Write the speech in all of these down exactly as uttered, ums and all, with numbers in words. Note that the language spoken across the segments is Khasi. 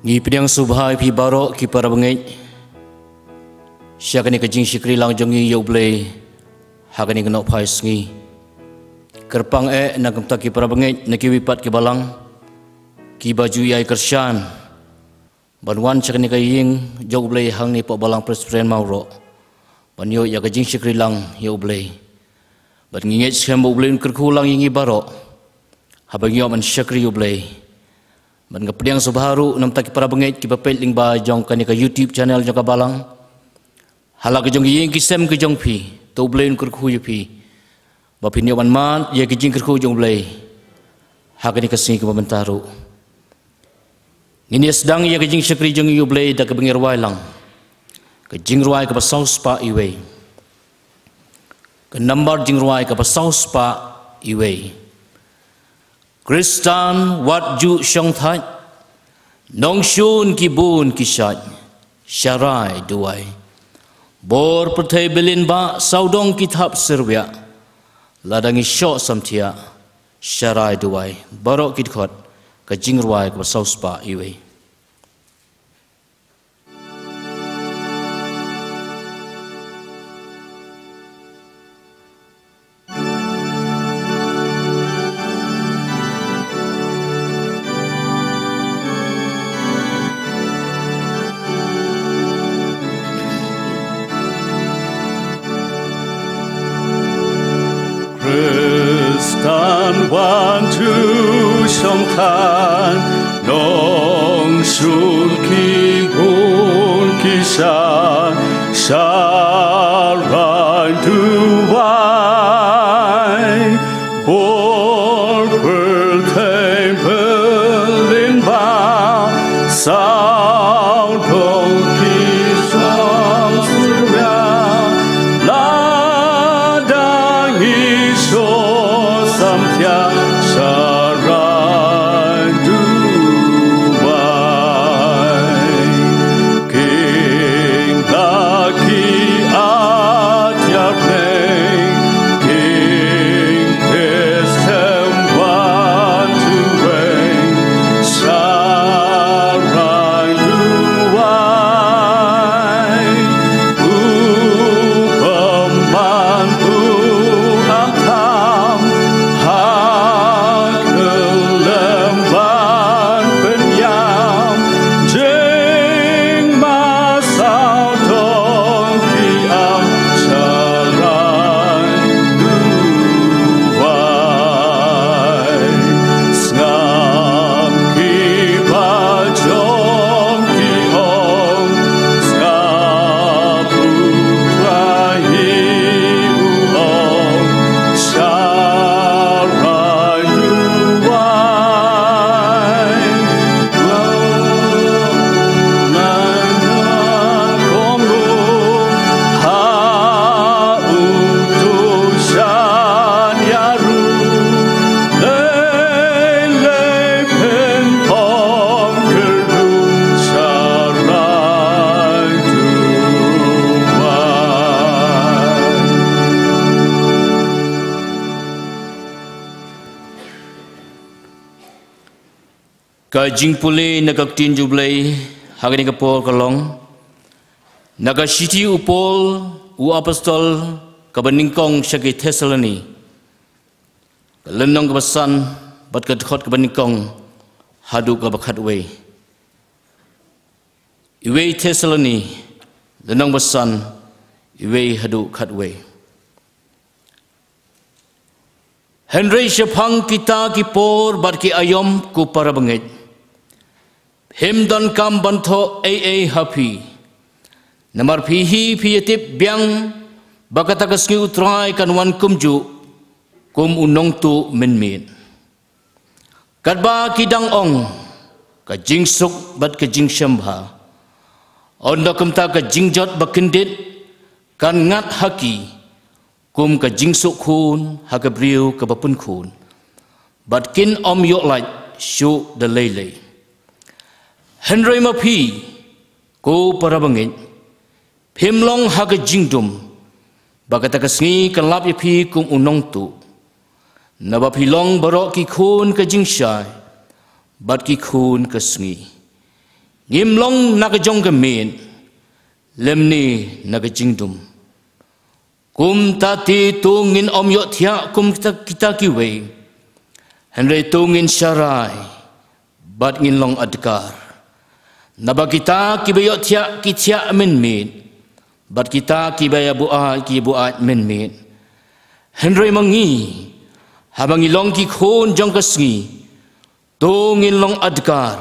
Ngi pdiang sngewbha ïa phi baroh ki para bangeit sha kane ka jingshakri lang jong ngi ïa U Blei ha kane ka nohphai sngi. Kyrpang eh na ka bynta ki para bangeit na kiwei pat ki balang kiba ju ïai kyrshan ban wan sha kane ka ïing jong U Blei hangne hapoh Balang Presbyterian Mawroh ban ïoh ïa ka jingshakri lang ïa U Blei. Bad ngi ngeit skhem ba U Blei un kyrkhu lang ïa ngi baroh haba ngi ïoh ban shakri U Blei. Bad nga pdiang sngewbha ruh na ka bynta ki para bangeit kiba peit lyngba jong kane ka YouTube channel jong ka balang ha la ka jong ki ïing ki sem ka jong phi. To U Blei un kyrkhu ïa phi ba phin ïoh ban mad ïa ka jingkyrkhu jong U Blei ha kane ka sngi kaba mynta ruh. Ngin ïa sdang ïa ka jingshakri jong ngi ïa U Blei da kaba ngi rwai lang ka jingrwai kaba sawspah iwei. Ka nambar jingrwai kaba sawspah iwei. Khristan wat ju shong thait, nongshun ki bun ki shait, sharai duwai. Bor pyrthei ba lyngba, sawdong ki thap syrwiah, lada ngi shoh samthiah, sharai duwai. Baroh ki dkhot ka jingrwai kaba sawspah iwei. Khristan wan ju shong thait, nongshun ki bun ki shait, sharai duwai. Bor pyrthei ba lyngba, sawdong ki thap syrwiah, lada ngi shoh samthiah, sharai duwai. King da ki at ïa pneng, King Khrist em wan ju weng, sharai duwai. U bymman u am tham ha kylleng ban pynïap, jingma sawdong ki am sharai duwai. Sngap ki ba jong ki ong, sngap U Trai hi u ong, sharai duwai. Ka jingpule na ka ktien jong U Blei ha kane ka por ka long na ka shithi u Paul u apostol kaba nyngkong sha ki Thessaloni, ka lynnong kaba san bad ka dkhot kaba nyngkong haduh kaba khatwei. Iwei Thessaloni, lynnong ba san, iwei haduh khatwei. Hynrei shaphang kita ki por bad ki aïom, ko para bangeit, phim donkam ban thoh ei ei ha phi. Namar phi hi phi ïatip biang ba kata ka sngi U Trai kan wan kumjuh kum u nongtuh mynmiet. Katba ki dang ong, ka jingsuk bad ka jingshemphang, ynda kumta ka jingjot ba kyndit kan ngat ha ki, kum ka jingsuk khun ha ka briew kaba pynkhun, bad kin ym ïoh lait shuh da lei lei. Hynrei ma phi, ko para bangeit, phim long ha ka jingdum ba kata ka sngi kan lap ïa phi kum u nongtuh. Naba phi long baroh ki khun ka jingshai bad ki khun ka sngi. Ngim long na ka jong ka miet, lymne na ka jingdum. Kumta te to ngin ym ïohthiah kum kita, kita kiwei, hynrei to ngin sharai bad ngin long adkar. Naba kita kiba ïohthiah ki thiah mynmiet, bad kita kiba ïa buaid ki buaid mynmiet. Hynrei ma ngi, haba ngi long ki khun jong ka sngi, to ngin long adkar,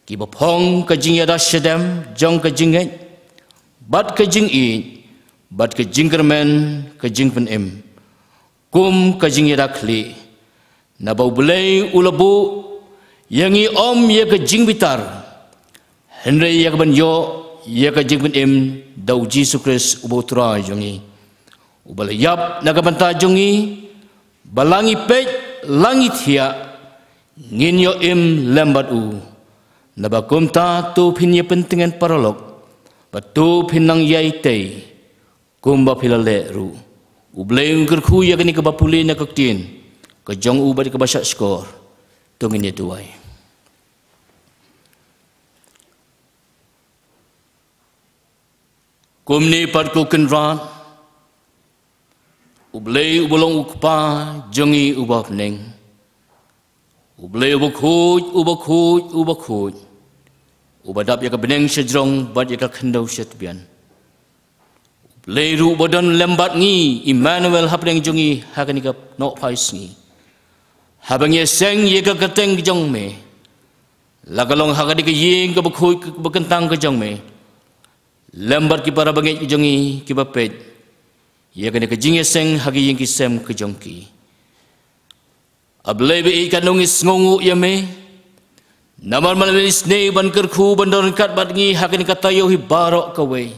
kiba phong ka jingïada shadem jong ka jingngeit, bad ka jingïeit, bad ka jingkyrmen ka jingpynim, kum ka jingïada khlieh. Naba U Blei u la buh ïa ngi ym ïa ka jingbitar, hynrei ïa ka ban ïoh ïa ka jingpynim da U Jisu Khrist uba U Trai jong ngi, uba la ïap na ka bynta jong ngi, ba la ngi peit la ngi thiah, ngin ïoh im lem bad u. Naba kumta to phin ïa pyntngen paralok, bad to phin nang ïai tei kumba phi la leh ruh. U Blei un kyrkhu ïa kane kaba pule na ka ktien ka jong u bad kaba shah shkor. To ngin ïa duwai. Kumne pat ko Kynrad, U Blei uba long U Kpa jong ngi uba ha bneng, U Blei uba khuid, uba khuid, uba khuid, uba dap ïa ka bneng shajrong bad ïa ka khyndew shatbian. U Blei ruh uba don lem bad ngi, Immanuel, ha bneng jong ngi ha kane ka nohphai sngi. Haba ngi ïaseng ïa ka kyrteng ka jong me, la ka long ha kane ka ïing kaba khuid kaba kyntang ka jong me, lem bad ki para bangeit ka jong ngi kiba peit ïa kane ka jingïaseng ha ki ïing ki sem ka jong ki. A Blei ba ïeit, katno ngi sngewnguh ïa me. Namar me la isynei ban kyrkhu ban don ryngkat bad ngi ha kane ka taïew hi baroh kawei.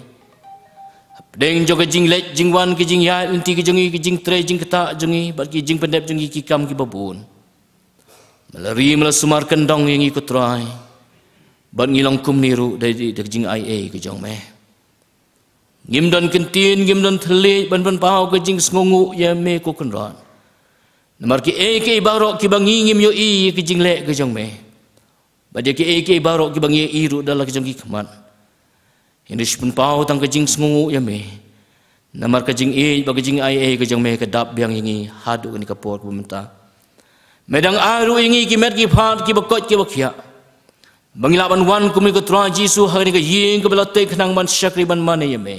Hapdeng jong ka jingleit jingwan, ka jingïaid lynti ka jong ngi, ka jingtrei jingktah jong ngi bad ki jingpyndep jong ngi, ki kam kiba bun, me la ri, me la sumar kyndong ïa ngi ko Trai. Bad ngi long kumne ruh da, da, da ka jingaiei ka jong me. Ngim don ktien, ngim don thylliej ban pynpaw ka jingsngewnguh ïa me ko Kynrad. Namar kiei kiei baroh kiba ngi ngim ïohi ïa ka jingleh ka jong me, bad ïa kiei kiei baroh kiba ngi ïohi ruh da la ka jong ki khmat, hynrei shu pynpaw tang ka jingsngewnguh ïa me. Namar ka jingïeit bad ka jingaiei ka jong me ka dap biang ïa ngi haduh kane ka por kaba mynta. Me dang ai ruh ïa ngi ki met ki phad kiba koit kiba khiah, ba ngi lah ban wan kumne ko Trai Jisu ha kane ka ïing kaba la tei khnang ban shakri ban mane ïa me.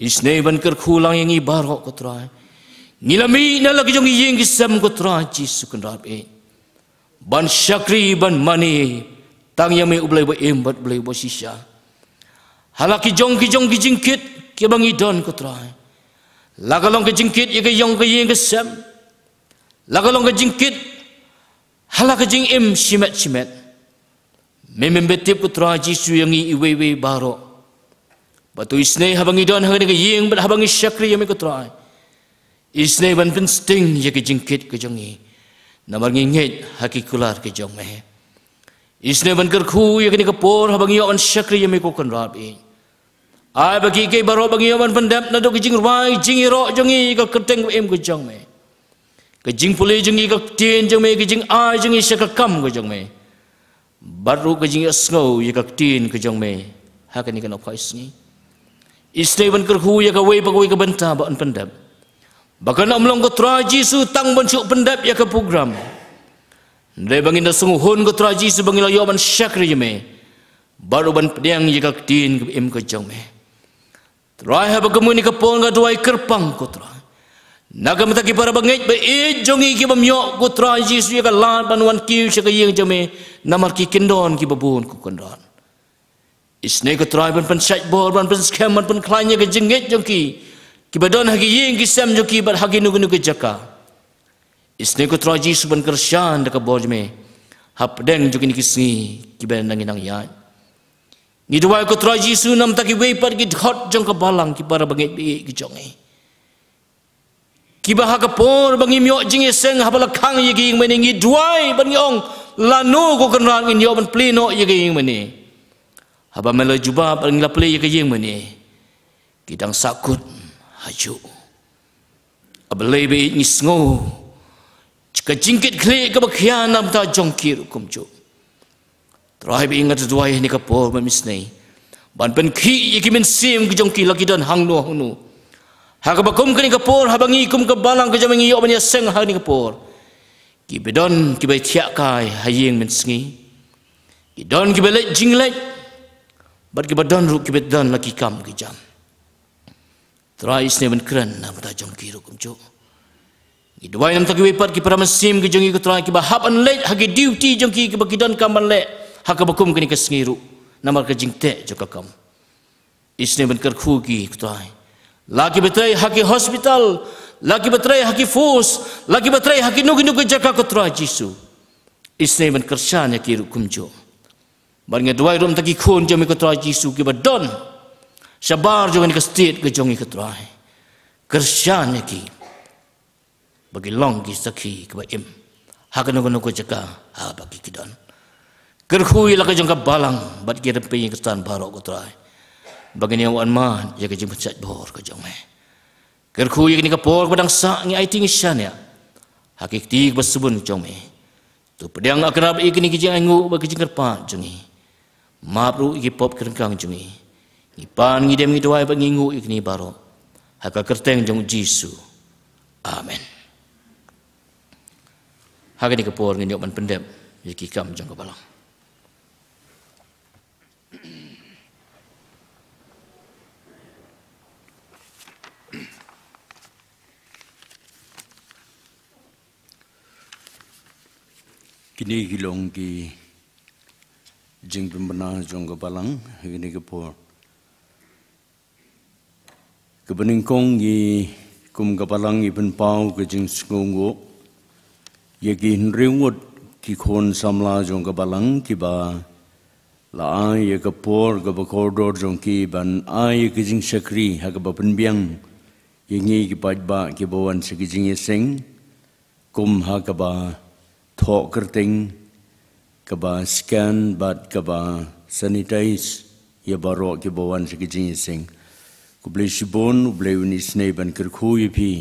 Isynei ban kyrkhu lang ïa ngi baroh ko Trai. Ngi la mih na la ki jong ki ïing ki sem ko Trai Jisu Kynrad, eh, ban shakri ban mane tang ïa me, U Blei ba im bad U Blei ba shisha. Ha la ki jong ki jong ki jingkit kiba ngi don ko Trai, la ka long ka jingkit ïa ka ïong ka ïing ka sem, la ka long ka jingkit ha la ka jingim shimet shimet, me, mem btip ko Trai Jisu ïa ngi iwei iwei baroh. Bad to isynei haba ngi don ha kane ka ïing bad haba ngi shakri ïa me ko Trai, isynei ban pynsting ïa ka jingkit ka jong ngi, namar ngi ngeit ha ki kular ka jong me. Isynei ban kyrkhu ïa kane ka por haba ngi ïoh ban shakri ïa me ko Kynrad, eh, ai ba kiei kiei baroh ba ngi ïoh ban pyndep naduh ka jingrwai jingïaroh jong ngi ïa ka kyrteng ba im ka jong me, ka jingpule jong ngi ïa ka ktien jong me, ka jingai jong ngi sha ka kam ka jong me, bad ruh ka jingïasngew ïa ka ktien ka jong me ha kane ka nohphai sngi. Isynei ban kyrkhu ïa kawei pa kawei ka bynta ba yn pyndep, ba kan ym long ko Trai Jisu tang ban shu pyndep ïa ka program, hynrei ba ngin da sngewhun ko Trai Jisu ba ngi la ïoh ban shakri ïa me, bad ruh ban pdiang ïa ka ktien kaba im ka jong me. Trai, haba kumne ka por nga duwai kyrpang ko Trai, na ka bynta ki para bangeit ba ïeit jong ngi ki bym ïoh ko Trai Jisu ïa ka lad ban wan kiew sha ka ïing jong me, namar ki kyndon kiba bun ko Kynrad. Isynei ko Trai ban pynshait bor, ban pynskhem, ban pynkhlaiñ ïa ka jingngeit jong ki, kiba don ha ki ïing ki sem jong ki bad ha kino kino ki jaka. Isynei ko Trai Jisu ban kyrshan da ka bor jong me hapdeng jong kine ki sngi kiba nang ngi nang ïaid. Ngi duwai ko Trai Jisu namar kiwei pat ki dkhot jong ka balang, ki para bangeit ba ïeit ki jong ngi, kiba ha ka por ba ngim ïoh jingïaseng haba la khang ïa ka ïing mane, ngi duwai bad ngi ong, lano ko Kynrad ngin ïoh ban plie noh ïa ka ïing mane? Haba me la jubab bad ngi la plie ïa ka ïing mane, ki dang sahkut hajuh. A Blei ba ïeit, ngi sngew ka jingkitkhlieh kaba khia na ka bynta jong ki ruh kumjuh. Trai, ba nga duwai ha kane ka por ba mynsngi ban pynkhih ïa ki mynsiem ki jong ki, la ki don hangno hangno. Ha kaba kum kane ka por, haba ngi kum ka balang ka jong me ngi ïoh ban ïaseng ha kane ka por, kiba don kiba thiah kai ha ïing mynsngi, ki don kiba leit jingleit, bad kiba don ruh kiba don la ki kam ki jam. Trai, isynei ban kren na ka bynta jong ki ruh kumjuh. Ngi duwai na ka bynta kiwei pat ki para mynsiem ki jong ngi, ko Trai, kiba hap ban leit ha ki duty jong ki, kiba ki donkam ban leh ha kaba kum kane ka sngi ruh namar ka jingteh jong ka kam. Isynei ban kyrkhu ïa ki, ko Trai. La kiba trei ha ki hospital, la kiba trei ha ki force, la kiba trei ha kino kino ki jaka, ko Trai Jisu, isynei ban kyrshan ïa ki ruh kumjuh. Bad nga duwai ruh na ka bynta ki khun jong me, ko Trai Jisu, kiba don shabar jong kane ka state ka jong ngi, ko Trai. Kyrshan ïa ki ba ki long ki sakhi kiba im ha kano kano ka jaka haba ki, ki don. Kyrkhu ïa la ka jong ka balang bad ki rympei ïing khristan baroh, ko Trai, ba kin ïoh wan mad ïa ka jingpynshait bor ka jong me. Kyrkhu ïa kane ka por ba dang sah, ngi aiti ngi shaniah ha ki kti kiba sbun jong me. To pdiang akrab ïa kine ki jingainguh bad ki jingkyrpad jong ngi. Map ruh ïa ki pop ki ryngkang jong ngi. Ngi pan, ngi dem, ngi duwai bad ngi ainguh ïa kine baroh ha ka kyrteng jong u Jisu. Amen. Ha kane ka por ngin ïoh ban pyndep ïa ki kam jong ka balang. Kine ki long ki jingpynbna jong ka balang ha kine ki por. Kaba nyngkong, ngi kum ka balang ngi pynpaw ka jingsngewnguh ïa ki hynriew ngut ki khun samla jong ka balang kiba la ai ïa ka por kaba kordor jong ki ban ai ïa ka jingshakri ha kaba pynbiang ïa ngi ki paidbah kiba wan sha ka jingïaseng, kum ha kaba thoh kyrteng, kaba scan bad kaba sanitize ïa baroh kiba wan sha ka jingïaseng. Khublei shibun, U Blei un isynei ban kyrkhu ïa phi.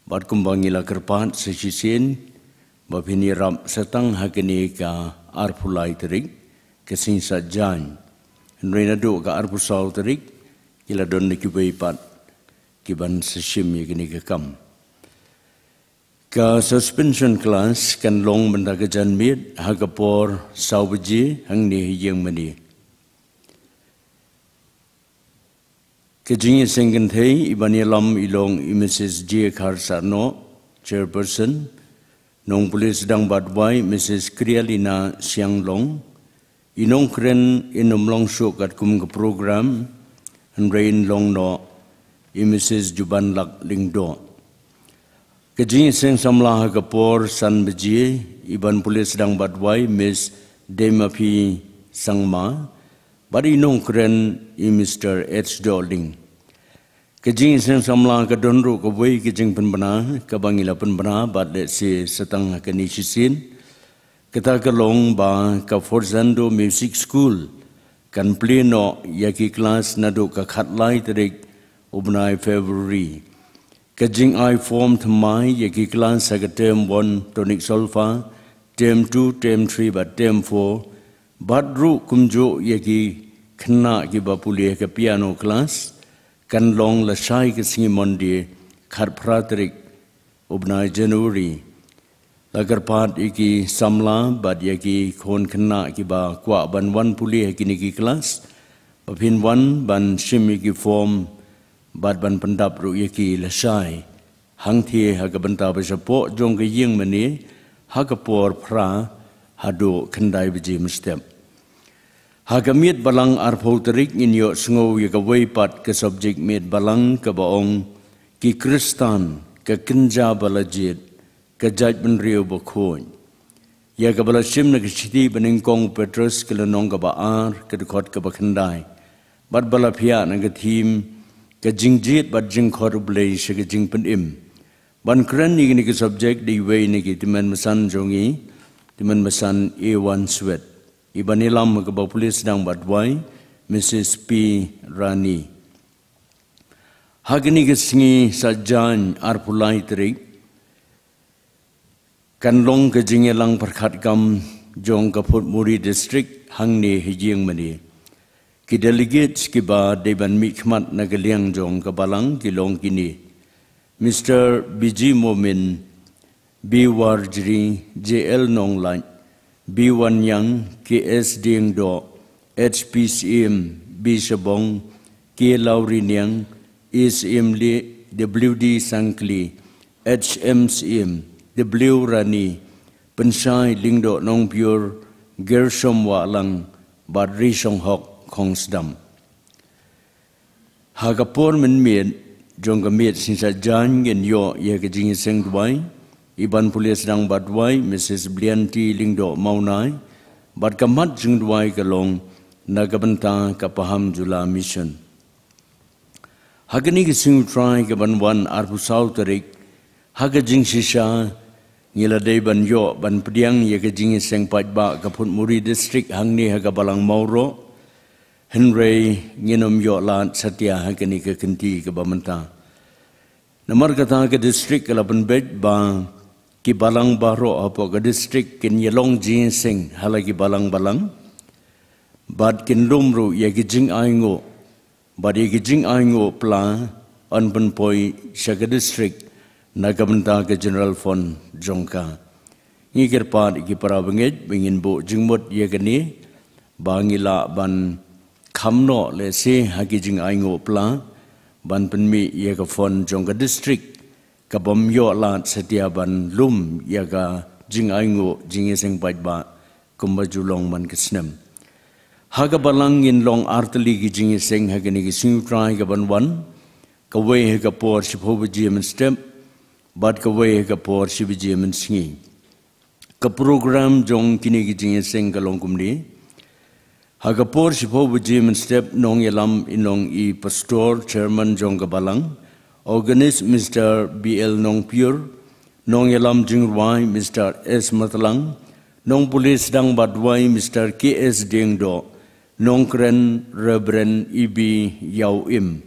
Bad kumba ngi la kyrpad sa shisien, ba phin ïarap sa tang ha kane ka arphew lai tarik, ka Sngi Saitjaiñ. Hynrei naduh ka arphew saw tarik, ki la don da kiwei pat ki ban sa shim ïa kane ka kam. Ka suspension class kan long mynta ka janmiet ha ka por saw baje hangne ha ïing mane. Ka jingïaseng kynthei i ban ïalam i long i Mrs J Kharsahnoh, Chairperson, Nongpule Sdang Badwai, Mrs Krialina Sianglong, i nongkren in ym long shuh katkum ka program, hynrei in long noh i Mrs Jubanlak Lyngdoh. Ka jingïaseng samla ha ka por san baje, i ban pule Sdang Badwai, Miss Deimapi Sangma, bad i nongkren i Mr H Dohling. Ka jingïaseng samla ka don ruh kawei ka jingpynbna kaba ngi la pynbna bad lehse sa tang ha kane shisien. Kata ka long ba ka Forzando Music School kan plie noh ïa ki klas naduh ka khatlai tarik u bnai February. Ka jingai form thymmai ïa ki klas ha ka term one tonic solfa, term two, term three bad term four, bad ruh kumjuh ïa ki khynnah kiba pule ha ka piano klas, kan long lashai ka sngi Monday, khatphra tarik u bnai January. La kyrpad ïa ki samla bad ïa ki khun khynnah kiba kwah ban wan pule ha kine ki klas ba phin wan ban shim ïa ki form bad ban pyndap ruh ïa ki lashai hangthie ha ka bynta ba shapoh jong ka ïing mane ha ka por phra haduh khyndai baje mynstep. Ha ka miet balang arphew tarik ngin ïohsngew ïa kawei pat ka subject miet balang kaba ong Ki Khristan, ka kynja ba la jied, ka jaitbynriew bakhuid. Ïa kaba la shim na ka shithi ba nyngkong u Petros ka lynnong kaba ar ka dkhot kaba khyndai. Bad ba la phiah na ka theme Ka jingjied bad jingkhot U Blei sha ka jingpynim. Ban kren ïa kane ka subject dei iwei na ki tymmen basan jong ngi, tymmen basan A one Swet. I ban ïalam ha kaba pule Sdang Badwai, Mrs P Rani. Ha kane ka Sngi Saitjaiñ arphew lai tarik kan long ka jingïalang pyrkhat kam jong ka Phutmuri District hangne ha Jiangmane. Ki delegates kiba dei ban mihkhmat na ka liang jong ka Balang ki long kine: Mister B G Momin, B Warjri, J L Nonglait, B Wanniang, K S Diengdoh, H P Syiem, B Shabong, K Lauriniang, E Syiem Lee, W D Sangkli, H M Syiem, W Rani, Pynshai Lyngdoh Nongpyiur, Gershom Wahlang, bad Rishonghok Khongsdam. Ha ka por mynmiet jong ka miet shisha jaiñ ngin ïoh ïa ka jingïaseng duwai, i ban pule sdang bad duwai Missus Blianti Lyngdoh Mawnai, bad ka mat jingduwai ka long na ka bynta ka Paham Jula Mission. Ha kane ka sngi U Trai ka ban wan arphew saw tarik, ha ka jingshisha, ngi la dei ban ïoh ban pdiang ïa ka jingïaseng paidbah ka Phutmuri District hangne ha ka Balang Mawroh, hynrei ngin ym ïoh lad satia ha kane ka kynti kaba mynta. Namar kata ka district ka la pynbeit ba ki balang baroh hapoh ka district kin ïalong jingïaseng ha la ki balang balang, bad kin lum ruh ïa ki jingainguh, bad ïa ki jingainguh pla yn pynpoi sha ka district na ka bynta ka General Fund jong ka. Ngi kyrpad ïa ki para bangeit ba ngin buh jingmut ïa kane, ba ngi lah ban kham noh lehse ha ki jingainguh pla ban pynmih ïa ka fund jong ka district, kaba ym ïoh lad satia ban lum ïa ka jingainguh jingïaseng paidbah kumba ju long man ka snem. Ha ka Balang ngin long artylli ki jingïaseng ha kane ka sngi U Trai ka ban wan, kawei ha ka por shiphew baje mynstep, bad kawei ha ka por shi baje mynsngi. Ka program jong kine ki jingïaseng ka long kumne: ha ka por shiphew baje mynstep, nongïalam in long i Pastor, Chairman jong ka Balang, Organist Mister B L Nongpyiur, nongïalam jingrwai Mister S Matlang, nongpule sdang bad duwai Mister K S Diengdoh, nongkren Reverend E B Ïawim.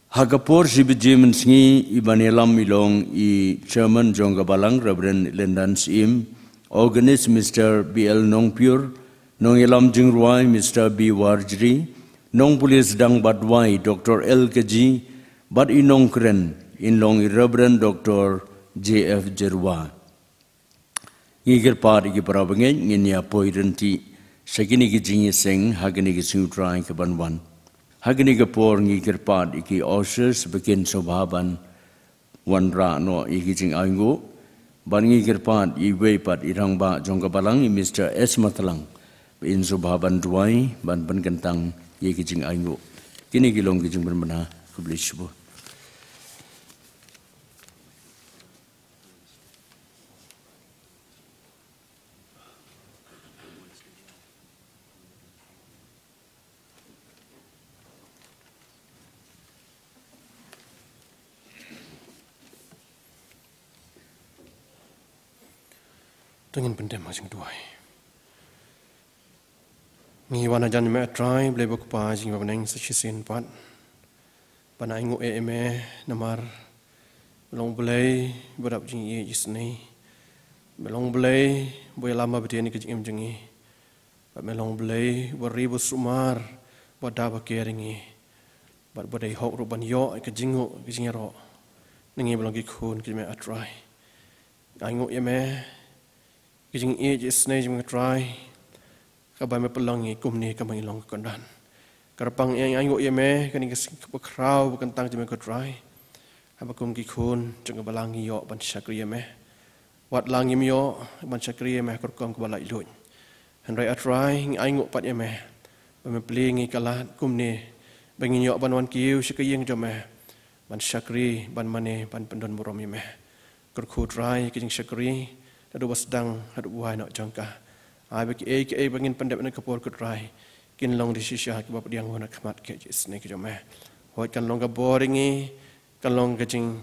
Ha ka por shi baje mynsngi, i ban ïalam i long i Chairman jong ka Balang, Reverend Lendan Syiem, Organist Mister B L Nongpyiur, nongïalam jingrwai Mister B Warjri, nongpule sdang bad duwai Doctor L Kaji, bad i nongkren in long i Reverend Doctor J F Jyrwa. Ngi kyrpad ïa ki para bangeit, ngin ïa poi ryntih sha kine ki jingïaseng ha kine ki sngi U Trai ka ban wan. Ha kine ki por ngi kyrpad ïa ki ushers ba kin sngewbha ban wanrah noh ïa ki jingainguh. Bad ngi kyrpad ïa iwei pat i rangbah jong ka Balang, i Mister S Matlang, ba in sngewbha ban duwai ban pynkyntang ïa ki jingainguh. Kine ki long ki jingpynbna. Khublei shibun. To ngin pyndem ha jingduwai. Ngi wan hajan ïa me, A Trai Blei ba Kpa jong ngi ba bneng, sa shisien pat ban ainguh ïa me, namar me long Blei ba dap jingïeit isynei. Me long Blei ba ïalam bad bteng ïa ka jingim jong ngi. Bad me long Blei ba ri ba sumar, ba da ba ker ïa ngi. Bad ba dei hok ruh ban ïoh ïa ka jingnguh, ka jingïaroh na ngi ba long ki khun ki jong me, A Trai. Ainguh ïa me, ka jingïeit isynei jong me, A Trai, kaba me pynlong ïa ngi kumne kumba ngi long, ko Kynrad. Kyrpang, ngi ainguh ïa me, kane ka sngi kaba khraw ba kyntang jong me, ko Trai, haba kum ki khun jong ka Balang ngi ïoh ban shakri ïa me. Wat la ngim ïoh ban shakri ïa me ha ka rukom kaba laitluid, hynrei A Trai, ngi ainguh pat ïa me ba me plie ïa ngi ka lad kumne ba ngin ïoh ban wan kiew sha ka ïing jong me, ban shakri, ban mane, ban pyndonburom ïa me. Kyrkhu Trai, ka jingshakri naduh ba sdang haduh ba wai noh jong ka. Ai ba kiei kiei ba ngin pyndep ha kane ka por, ko Trai, kin long da shisha kiba pdiang ha khmat ka jingisynei ka jong me. Hooid, kan long ka bor ïa ngi, kan long ka jing,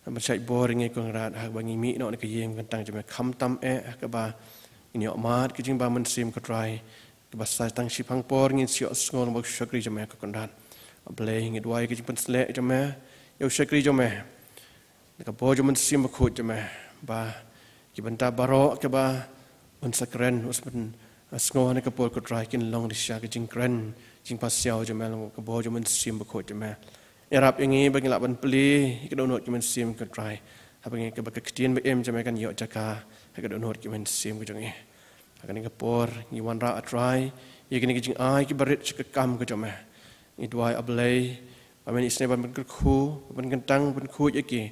ban shait bor ïa ngi, ko Kynrad, haba ngi mih noh na ka ïing kyntang jong me, khamtam eh haba ngin ïoh mad ka jingbam mynsiem, ko Trai, kaba sa tang shiphang por ngin sa ïohsngew lang ba u shakri jong me, ko Kynrad. A Blei, ngi duwai ka jingpynshlur jong me ïa u shakri jong me, na ka bor jong u Mynsiem Bakhuid jong me, ba Ki bynta baroh kiba un sa kren, un sa pynsngew ha kane ka por, ko Trai, kin long da shisha ka jingkren, jingpasiaw jong me, long ka bor jong u Mynsiem Bakhuid jong me. Ïarap ïa ngi ba ngin lah ban plie ïa ka dohnud ka mynsiem, ko Trai, haba ngi, kaba ka ktien ba im jong me kan ïoh jaka ha ka dohnud ka mynsiem ka jong ngi. Ha kane ka por ngi wanrah, ah Trai, ïa kine ki jingai kiba rit sha ka kam ka jong me. Ngi duwai, ah Blei, ba men isynei ban pynkyrkhu, ban kyntang, ban khuid ïa ki.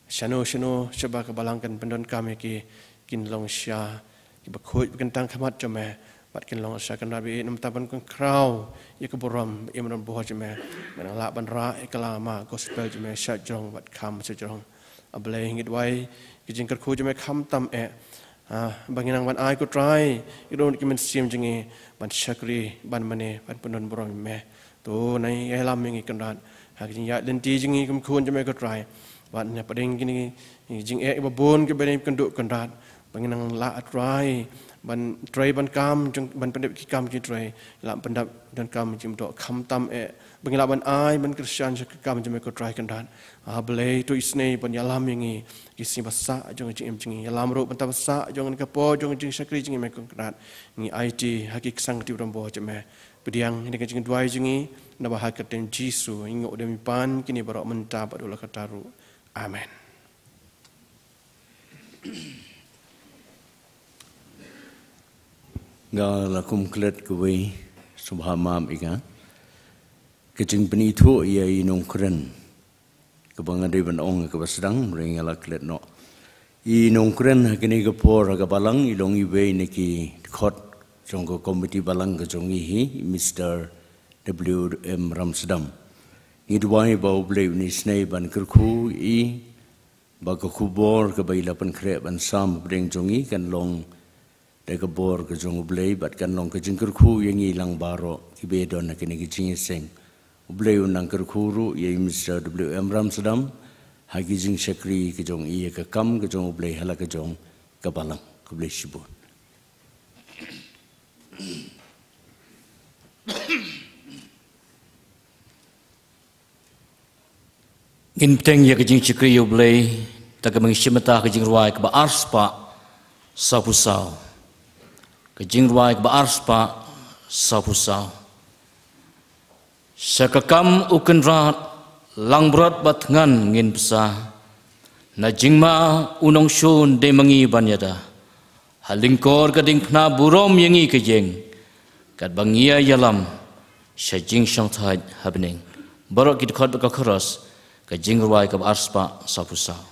Shano shano shabar ka balang kan pyndonkam ïa ki, kin long shisha kiba khuid, ba kyntang khmat jong me, bad kin long shisha, Kynrad, ba ïeit namar ban pynkhraw ïa ka burom ba im don ha bor jong me. Men lah ban rah ïa ka lama gospel jong me shajrong bad kham shajrong. Ah Blei, ngi duwai, ka jingkyrkhu jong me khamtam eh, ah, ba ngin nang ban ai, ko Trai, ïa ka dohnud ka mynsiem jong ngi ban shakri, ban mane, ban pyndon burom ïa me. To nang ïalam ïa ngi, Kynrad, ha ka jingïaid lynti jong ngi kum khun jong me, ko Trai. Bad na pdeng kine ki jingeh ba bun kiba ngi ïakynduh, Kynrad, ba ngin nang lah, ah Trai, ban trei, ban kam jong, ban pyndep ki kam ki trei, lah ban pyndep, donkam jingdonkam khamtam eh, ba ngin lah ban ai, ban kyrshan sha ka kam jong me, ko Trai, Kynrad. Ah Blei, to isynei ban ïalam ïa ngi ha ki sngi ba sah jong ka jingim jong ngi. Ïalam ruh bynta ba sah jong ka por jong ka jingshakri jong ngi, me, ko Kynrad. Ngi aiti ha ki ksang kti burom bor jong me. Pdiang ïa kane ka jingduwai jong ngi, naba ha ka kyrteng Jisu ngi nguh, dei ban pan kine baroh mynta bad ha la katta ruh. Amen. Nga la kum klet kawei, sngewbha map ïa nga. Ka jingpynithuh ïa i nongkren, kaba nga dei ban ong kaba sdang, hynrei nga la klet noh. I nongkren ha kane ka por ha ka balang i long iwei na ki dkhot jong ka komiti balang ka jong ngi hi, i Mister W M Ramsdam. Ngi duwai ba U Blei un isynei ban kyrkhu ïa i, ba ka khubor kaba i la pynkhreh ban sam hapdeng jong ngi kan long da ka bor ka jong U Blei bad kan long ka jingkyrkhu ïa ngi lang baroh kiba don ha kane ka jingïaseng. U Blei un nang kyrkhu ruh ïa i Mister W M Ramsdam ha ki jingshakri ka jong i ïa ka kam ka jong U Blei ha la ka jong ka balang. Khublei shibun. Ngin bteng ïa ka jingshakri ïa U Blei da kaba ngin shim mynta ka jingrwai kaba arspah sawphew saw. Ka jingrwai kaba arspah sawphew saw. Sha ka kam U Kynrad, langbrot bad thngan ngin bsa. Na jingma u nongshun dei ma ngi ban ïada. Ha lyngkor ka diengphna burom ïa ngi ka ïeng, katba ngi ïalam sha jingshongthait ha bneng. Baroh ki dkhot bad ka chorus, ka jingrwai kaba arspah sawphew saw.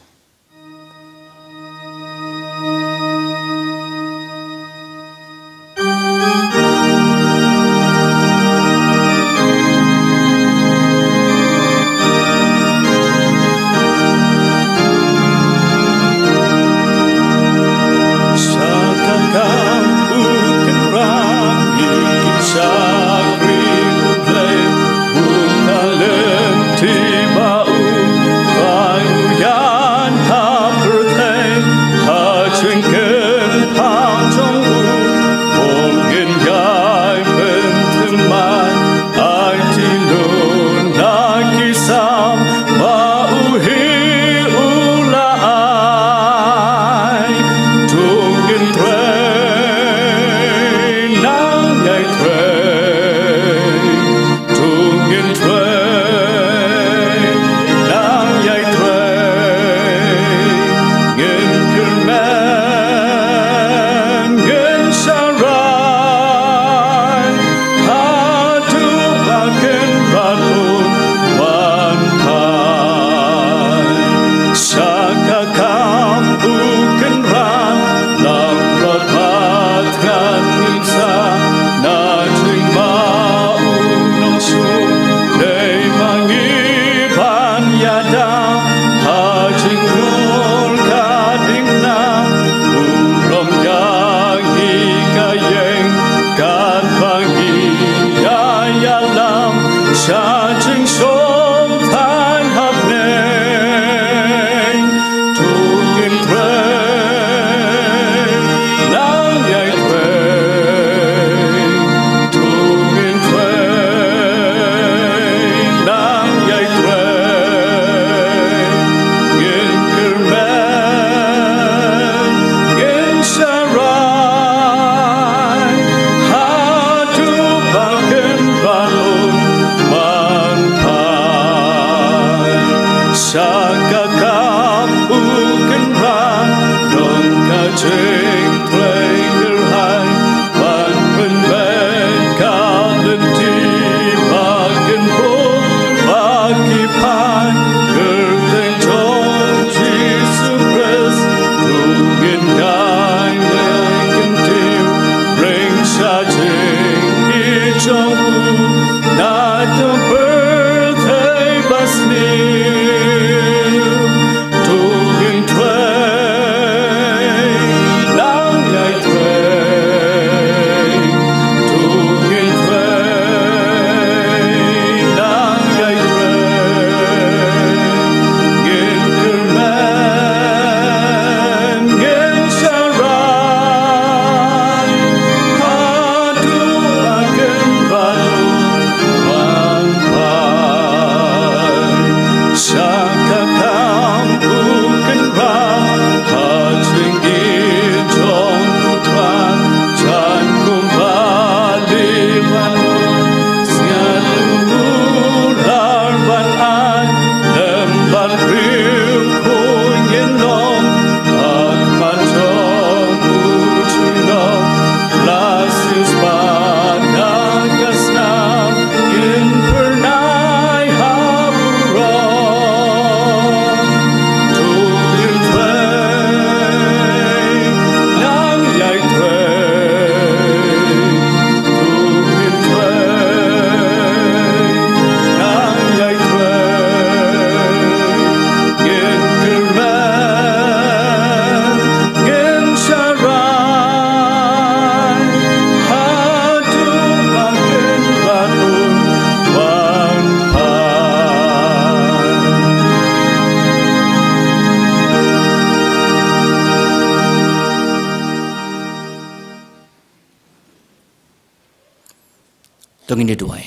To ngin ïa duwai.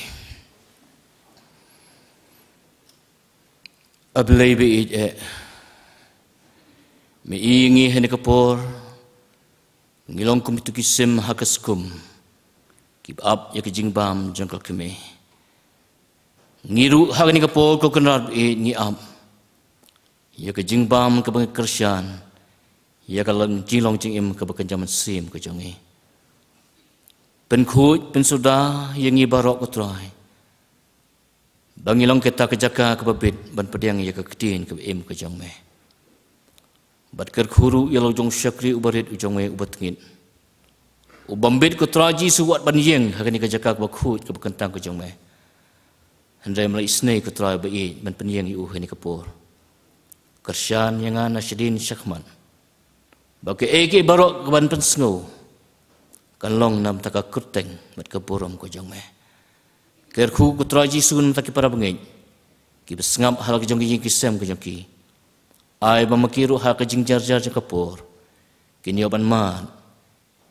A Blei ba ïeit eh, me i ngi ha kane ka por, ngi long kum kito ki sim ha ka skum kiba ap ïa ka jingbam jong ka kmie. Ngi ruh ha kane ka por, ko Kynrad ba ïeit, ngi ap ïa ka jingbam kaba ngi kyrshan ïa ka long, jinglong jingim kaba kynja mynsiem ka jong ngi. Pynkhuid, pynsuda ïa ngi baroh, ko Trai, ba ngin long kita ka jaka kaba bit ban pdiang ïa ka ktien kaba im ka jong me. Bad kyrkhu ruh ïa la u jong u shakri uba rit, u jong me uba tngit, u bym bit, ko Trai Jisu, wat ban ïeng ha kane ka jaka kaba khuid kaba kyntang ka jong me. Hynrei me la isynei, ko Trai ba ïeit, ban pynïeng ïa u ha kane ka por. Kyrshan ïa nga na shadien shakhmat, ba kaei kaei baroh kaban pynsngew kan long na bynta ka kyrteng bad ka burom ka jong me. Kyrkhu, ko Trai Jisu, na bynta ki para bangeit kiba sngap ha la ka jong ka ïing ki sem ka jong ki. Ai ba ma ki ruh ha ka jingjarjar jong ka por kin ïoh ban mad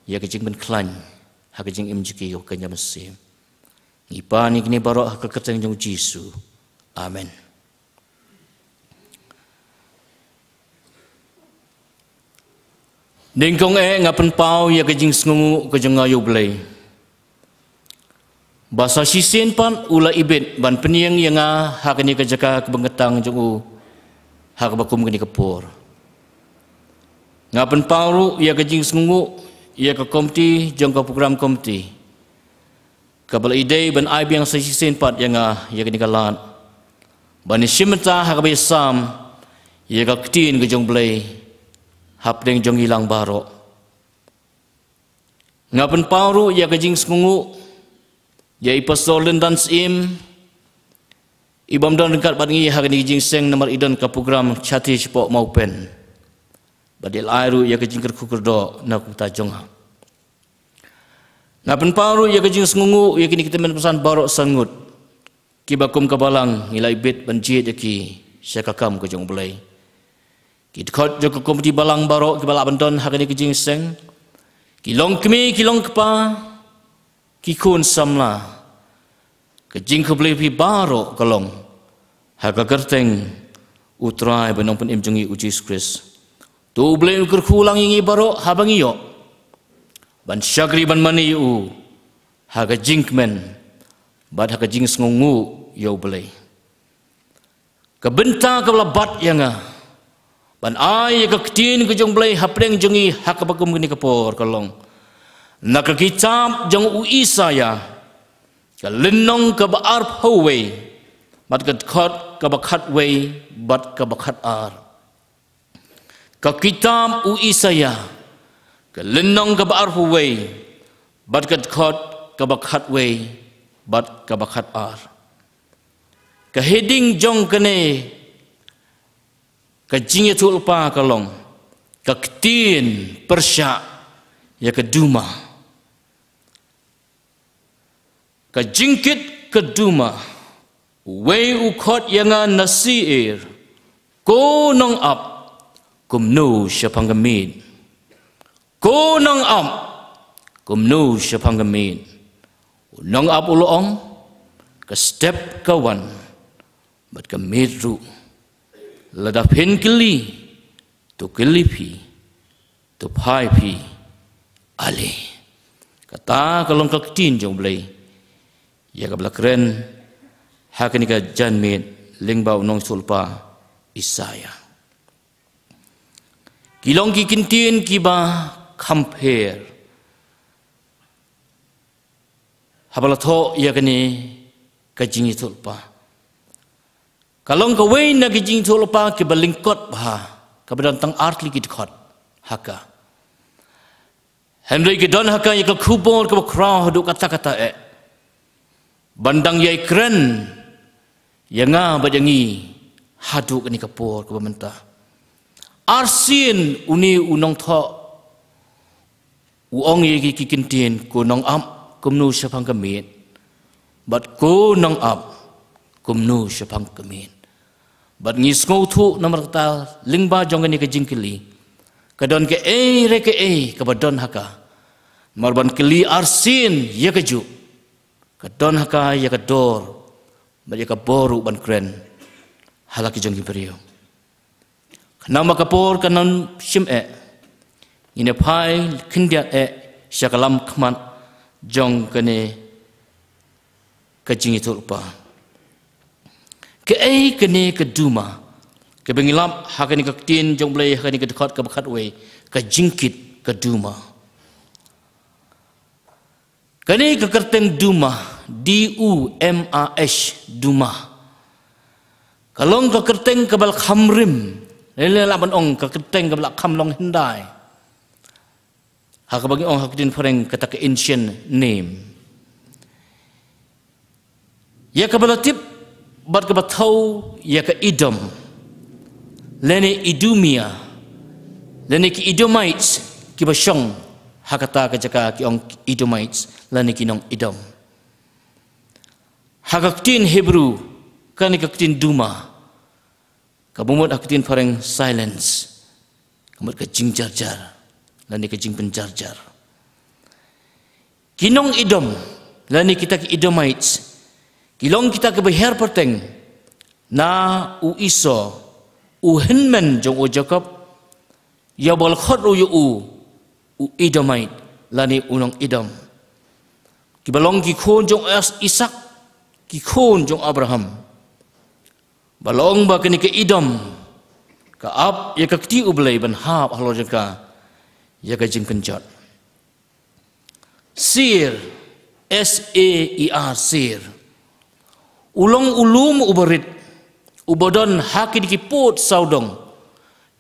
ïa ka jingpynkhlaiñ ha ka jingim jong ki kaba kynja mynsiem. Ngi pan ïa kine baroh ha ka kyrteng jong u Jisu. Amen. Nyngkong eh, nga pynpaw ïa ka jingsngewnguh ka jong nga ïa u Blei, ba sa shisien pat u la ibit ban pynïeng ïa nga ha kane ka jaka kaba kyntang jong u ha kaba kum kane ka por. Nga pynpaw ruh ïa ka jingsngewnguh ïa ka komiti jong ka program komiti, kaba la ïadei ban ai biang sa shisien pat ïa nga ïa kane ka lad ban ïashim bynta ha kaba ïasam ïa ka ktien ka jong u Blei hapdeng jong ngi lang baroh. Nga pynpaw ruh ïa ka jingsngewnguh ïa i Pastor Lyndan Syiem, i bym don ryngkat bad ngi ha kane ka jingseng namar i don ka program shathie shapoh Mawpen. Bad i la ai ruh ïa ka jingkyrkhu kyrdoh na ka bynta jong nga. Nga pynpaw ruh ïa ka jingsngewnguh ïa kine ki tymmen basan baroh san ngut, kiba kum ka balang ngi la ibit ban jied ïa ki sha ka kam ka jong u Blei. Ki dkhot jong ka komiti balang baroh kiba lah ban don ha kane ka jingseng, ki longkmie, ki longkpa, ki khun samla, ka jingkhublei ïa phi baroh ka long ha ka kyrteng u Trai bad Nongpynim jong ngi u Jisu Khrist. To u Blei un kyrkhu lang ïa ngi baroh haba ngi ïoh ban shakri ban mane ïa u ha ka jingkmen bad ha ka jingsngewnguh ïa u Blei. Ka bynta kaba la bat ïa nga ban ai ïa ka ktien ka jong u Blei hapdeng jong ngi ha kaba kum kane ka por ka long na ka kitab jong u Isaïah, ka lynnong kaba arphew wei, bad ka dkhot kaba khatwei bad kaba khatar. Ka kitab u Isaïah, ka lynnong kaba arphew wei, bad ka dkhot kaba khatwei bad kaba khatar. Ka heading jong kane ka jingïathuhlypa ka long, ka ktien pyrshah ïa ka duma. Ka jingkit ka duma. Uwei u khot ïa nga na Seir, ko nongap, kumno shaphang ka miet. Ko nongap, kumno shaphang ka miet. U nongap u la ong, ka step ka wan bad ka miet ruh. Lada phin kylli, to kylli phi, to phai phi, ale. Kata ka long ka ktien jong u Blei ïa kaba la kren ha kane ka janmiet lyngba u nongïathuhlypa Isaïah. Ki long ki kyntien kiba kham pher haba la thoh ïa kane ka jingïathuhlypa. Ka long kawei na ki jingïathuhlypa kiba lyngkot bha, kaba don tang artylli ki dkhot ha ka. Hynrei ki don ha ka ïa ka khubor kaba khraw haduh katta katta eh, ban dang ïai kren ïa nga bad ïa ngi haduh kane ka por kaba mynta. Arsien une u nongthoh u ong ïa ki, ki kyntien, ko nongap, kumno shaphang ka miet, bad ko nongap, kumno shaphang ka miet. Bad ngi sngewthuh namar kata lyngba jong kane ka jingkylli ka don kaei re kaei kaba don ha ka. Namar ban kylli arsien ïa kajuh, ka don ha ka ïa ka dor bad ïa ka bor ruh ban kren ha la ki jong ki briew. Khnang ba ka por kan ym shim eh, ngin ïa phai khyndiat eh sha ka lam khmat jong kane ka jingïathuhlypa. Kaei kane ka duma? Kaba ngi lap ha kane ka ktien jong U Blei ha kane ka dkhot kaba khatwei, ka jingkit ka duma. Kane ka kyrteng duma, D U M A H, duma, ka long ka kyrteng kaba la kham rim, lane lah ban ong ka kyrteng kaba la kham long hyndai. Ha kaba ngi ong ha ka ktien phareng kata ka ancient name. Ïa kaba la tip bad kaba thaw ïa ka Edom, lane Idumea, lane ki Edomites kiba shong ha kata ka jaka ki ong Edomites, lane ki nong Edom. Ha ka ktien Hebrew, kane ka ktien duma, kaba mut ha ka ktien phareng silence, ka mut ka jingjarjar, lane ka jingpynjarjar. Ki nong Edom, lane kita ki Edomites, ki long kita kiba hiar pateng na u Esau, u hynmen jong u Jakob, ïa uba la khot ruh ïa u, u Edomite, lane u nong Edom. Kiba long ki khun jong Is-, Isak, ki khun jong Abraham. Ba long ba kane ka Edom ka ap ïa ka kti U Blei ban hap halor jong ka ïa ka jingkynjot. Seir, S A I R, Seir, u long u lum uba rit uba don ha kine ki pud sawdong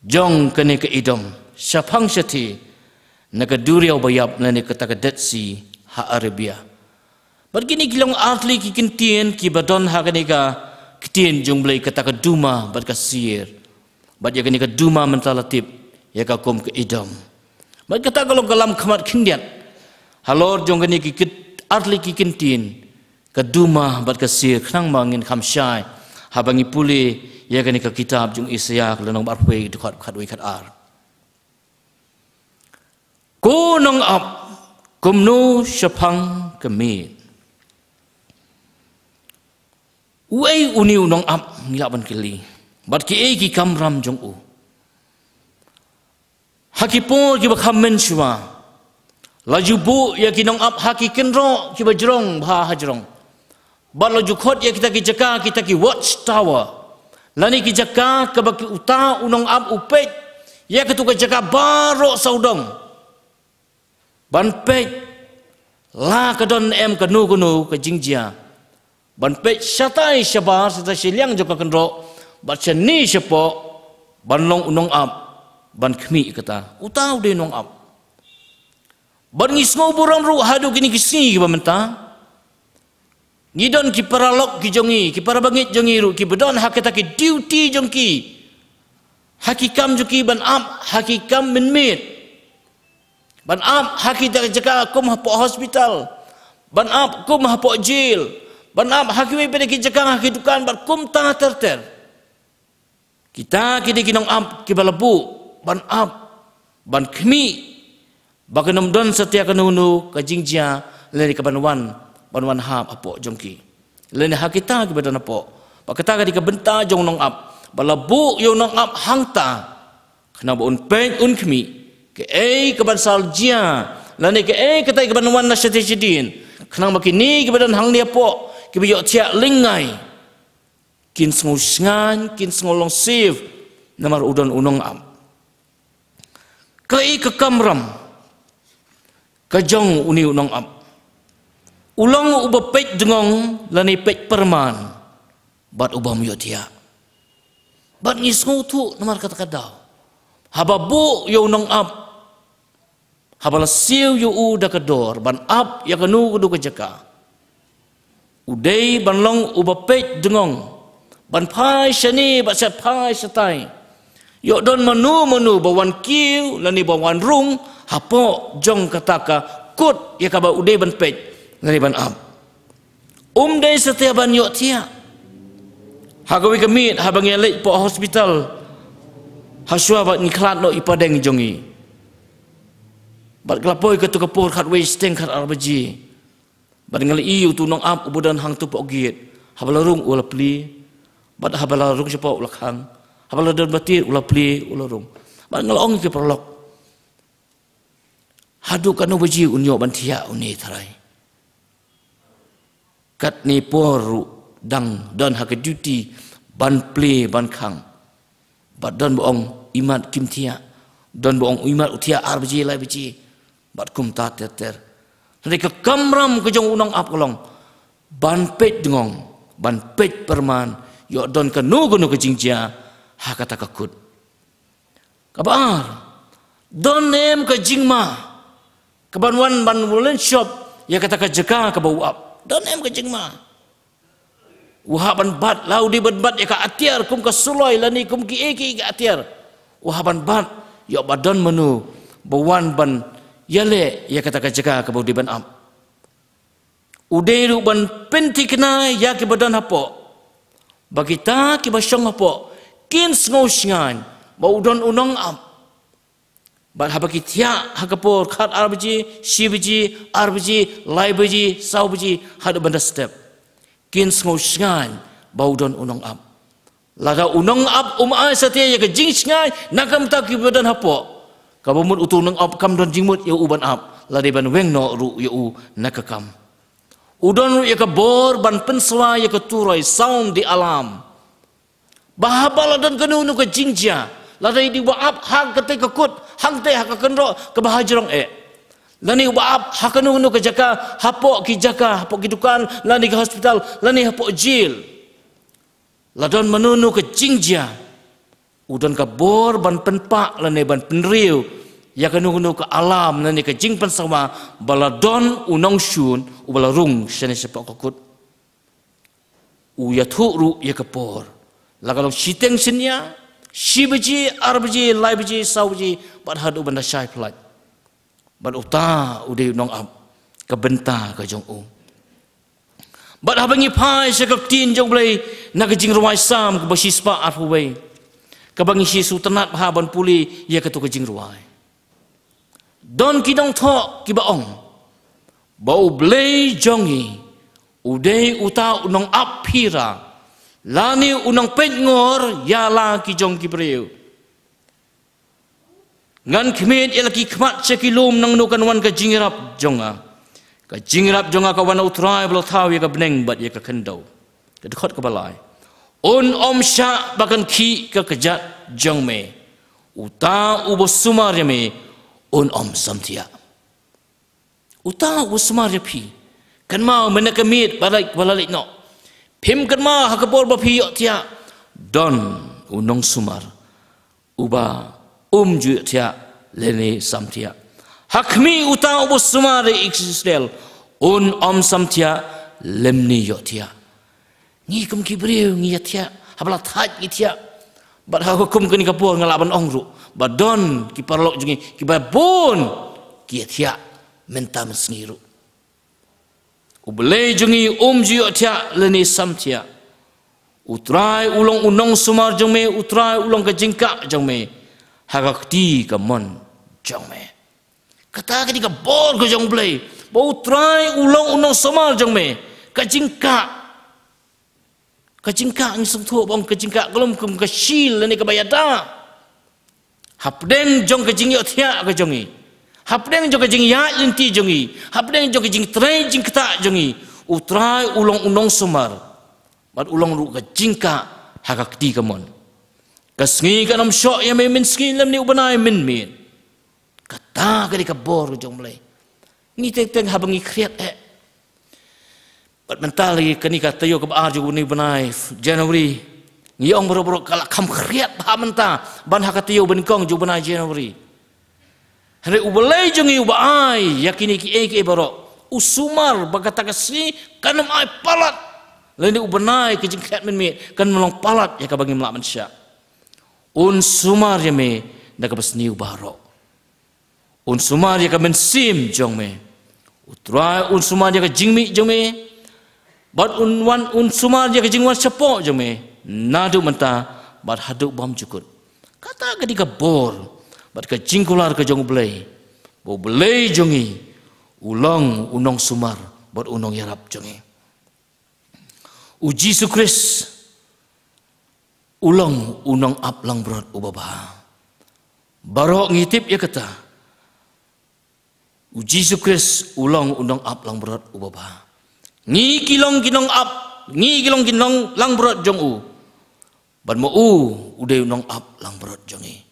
jong kane ka Edom, shaphang shathie na ka duriaw ba ïap, lane kata ka Dead Sea ha Arabia. Bad kine ki long artylli ki kyntien kiba don ha kane ka ktien jong U Blei, kata ka duma bad ka Seir. Bad ïa kane ka duma mynta la tip ïa ka kum ka Edom. Bad kata ka long ka lam khmat khyndiat halor jong kane ki kynt-, artylli ki kyntien, ka duma bad ka Seir, khnang ba ngin kham shai haba ngi pule ïa kane ka kitab jong Isaïah, ka lynnong ba arphew, dkhot khatwei khatar. Ko nongap, kumno shaphang ka miet? Uei une u nongap, ngi lah ban kylli? Bad kiei ki kamram jong u? Ha ki por kiba kham mynshuwa, la ju buh ïa ki nongap ha ki kynroh kiba jrong bha hajrong. Bad la ju khot ïa kita ki jaka, kita ki watch tower, lane ki jaka kaba ki, uta u nongap u peit ïa katu ka jaka baroh sawdong, ban peit la ka don em kano kano ka jingjia. Ban peit shatai shabar, shatai shiliang jong ka kynroh, bad shane shapoh, ban long u nongap, ban khmih ïa kata. Uta u dei u nongap. Bad ngi sngew burom ruh haduh kine ki sngi kiba mynta, ngi don ki paralok ki jong ngi, ki parabangeit jong ngi ruh, kiba don ha kita ki duty jong ki, ha ki kam jong ki ban ap ha ki kam mynmiet. Ban ap ha kita ki jaka kum hapoh hospital, ban ap kum hapoh jail, ban ap ha kiwei pat de ki jaka, ha ki dukan, bad kumta ter ter. Kita ki dei ki nongap kiba la buh ban ap, ban khmih ba kan ym don satia kano kano ka jingjia lane kaban wan, ban wan hap hapoh jong ki, lane ha kita kiba don hapoh. Bad kata ka dei ka bynta jong u nongap, ba la buh ïa u nongap hangta, khnang ba un peit, un khmih kaei kaban sa jia, lane kaei katai kaban wan na shadien shadien, khnang ba kine kiba don hangne hapoh, kiba ïohthiah lyngngai, kin sngew shngaiñ, kin sngew long safe, namar u don u nongap. Kaei ka kamram ka jong une u nongap? U long uba peit dngong lane peit pyrman, bad u bym ïohthiah. Bad ngi sngewthuh namar kata ka daw, haba buh ïa u nongap, haba la siew ïa u da ka dor ban ap ïa kano kano ka jaka, u dei ban long uba peit dngong, ban phai shane bad sha phai shatai, ïoh don mano mano ba wan kiew lane ba wan rung hapoh jong kata ka kut ïa kaba u dei ban peit lane ban ap. Um dei satia ban ïohthiah. Ha kawei ka miet, haba ngi leit hapoh hospital, hashwa ba ngi khlad noh i pdeng jong ngi, bad ka la poi katto ka por khatwei shiteng khatar baje, Bad nga la ïohi utu u nongap uba don hangtu hapoh gate, haba la rung u la plie, bad haba la rung shapoh u la khang, haba la don ba tied u la plie u la rung. Bad nga la ong ïa ki paralok, haduh katno baje un ïoh ban thiah une, tharai? Katne por ruh dang don ha ka duty ban plie ban khang. Bad don ba ong imat kim thiah, don ba ong imat u thiah ar baje lai baje. Bad kumta ter ter. Hynrei ka kamram ka jong u nongap ka long ban peit dngong, ban peit pyrman, ïoh don kano kano ka jingjia ha kata ka kut. Kaba ar, don em ka jingma kaban wan ban wallen shop ïa kata ka jaka kaba u ap? Don em ka jingma? U hap ban bat, la u dei ban bat ïa ka atiar kum ka suloi lane kum kiei kiei ka atiar. U hap ban bat ïoh ba don mano ba wan ban ïaleh ïa kata ka jaka kaba u dei ban ap. U dei ruh ban pynthikna ïa kiba don hapoh, ba kita kiba shong hapoh kin sngew shngaiñ ba u don u nongap. Bad haba ki thiah ha ka por khat ar baje, shi baje, ar baje, lai baje, saw baje, haduh ban da step, kin sngew shngaiñ ba u don u nongap. Lada u nongap um ai satia ïa ka jingshngaiñ na ka bynta kiba don hapoh, kaba mut utu u nongap kam don jingmut ïa u ban ap, la dei ban weng noh ruh ïa u na ka kam. U don ruh ïa ka bor ban pynsawa ïa ka turoi, sound the alarm. Ba haba la don kano kano ka jingjia, lada i dei ba ap ha kata ka kut, hangta ha ka kynroh kaba hajrong eh, lane uba ap ha kano kano ka jaka, hapoh ki jaka, hapoh ki dukan, lane ki hospital, lane hapoh jail, la don mano mano ka jingjia, u don ka bor ban pynpah lane ban pynriew ïa kano kano ka alarm lane ka jingpynsawa ba la don u nongshun uba la rung shane shapoh ka kut. U ïathuh ruh ïa ka por, la ka long shiteng synñia, shi baje, ar baje, lai baje, saw baje, bad haduh ban da shai pynlait. Bad uta u dei u nongap, ka bynta ka jong u. Bad haba ngi phai sha ka ktien jong U Blei na ka Jingrwai Salm kaba shispah arphew wei, kaba ngi shu sngewtynnat bha ban pule ïa kato ka jingrwai, don ki nongthoh kiba ong ba U Blei jong ngi u dei uta u nongap phira lane u nongpeitngor ïa la ki jong ki briew. Ngan khmied ïa la ki khmat sha ki lum, nangno kan wan ka jingïarap jong nga? Ka jingïarap jong nga ka wan na U Trai ba la thaw ïa ka bneng bad ïa ka khyndew. Ka dkhot kaba lai, un ym shah ba kan khih ka kjat jong me. Uta uba sumar ïa me un ym samthiah. Uta uba sumar ïa phi, kynmaw mynne ka miet ba la leit, ba la leit noh. Phim kynmaw ha ka por ba phi ïohthiah, don u nongsumar uba um ju ïohthiah lane samthiah. Ha khmih, uta uba sumar ïa Israel un ym samthiah lymne ïohthiah. Ngi kum ki briew ngi ïathiah haba la thait, ngi thiah. Bad ha ka kum kane ka por nga lah ban ong ruh ba don ki paralok jong ngi kiba bun ki ïathiah mynta mynsngi ruh. U Blei jong ngi um ju ïohthiah lane samthiah. U Trai u long u nongsumar jong me, U Trai u long ka jingkah jong me ha ka kti ka mon jong me. Kata ka dei ka bor ka jong U Blei, ba U Trai u long u nongsumar jong me. Ka jingkah, ka jingkah ngi sngewthuh ba ong ka jingkah ka long kum ka shield lane kaba ïada. Hapdeng jong ka jingïohthiah ka jong ngi, hapdeng jong ka jingïaid lynti jong ngi, hapdeng jong ka jingtrei jingktah jong ngi, U Trai u long u nongsumar. Bad u long ruh ka jingkah ha ka kti ka mon. Ka sngi kan ym shoh ïa me mynsngi lymne u bnai mynmiet. Kata ka dei ka bor ka jong U Blei. Ngi teng teng haba ngi khriat eh. Bad mynta lagi kane ka taïew kaba ar jong une u bnai January, ngi ong baroh baroh ka la kham khriat bha mynta ban ha ka taïew ba nyngkong jong u bnai January. Hynrei U Blei jong ngi uba ai ïa kine kiei kiei baroh, u sumar ba kata ka sngi kan ym ai palat, lane u bnai, ka jingkhriat mynmiet kan ym long palat ïa kaba ngim lah ban shah. Un sumar ïa me na kaba sniew baroh. Un sumar ïa ka mynsiem jong me. U Trai un sumar ïa ka jingmih jong me. Bad un wan, un sumar ïa ka jingwan shapoh jong me naduh mynta bad haduh bymjukut. Kata ka dei ka bor bad ka jingkular ka jong U Blei, ba U Blei jong ngi u long u nongsumar bad u nongïarap jong ngi. U Jisu Khrist u long u nongap langbrot uba bha. Baroh ngi tip ïa kata. U Jisu Khrist u long u nongap langbrot uba bha. Ngi ki long ki nongap, ngi ki long ki nong langbrot jong u. Bad ma u u dei u nongap langbrot jong ngi.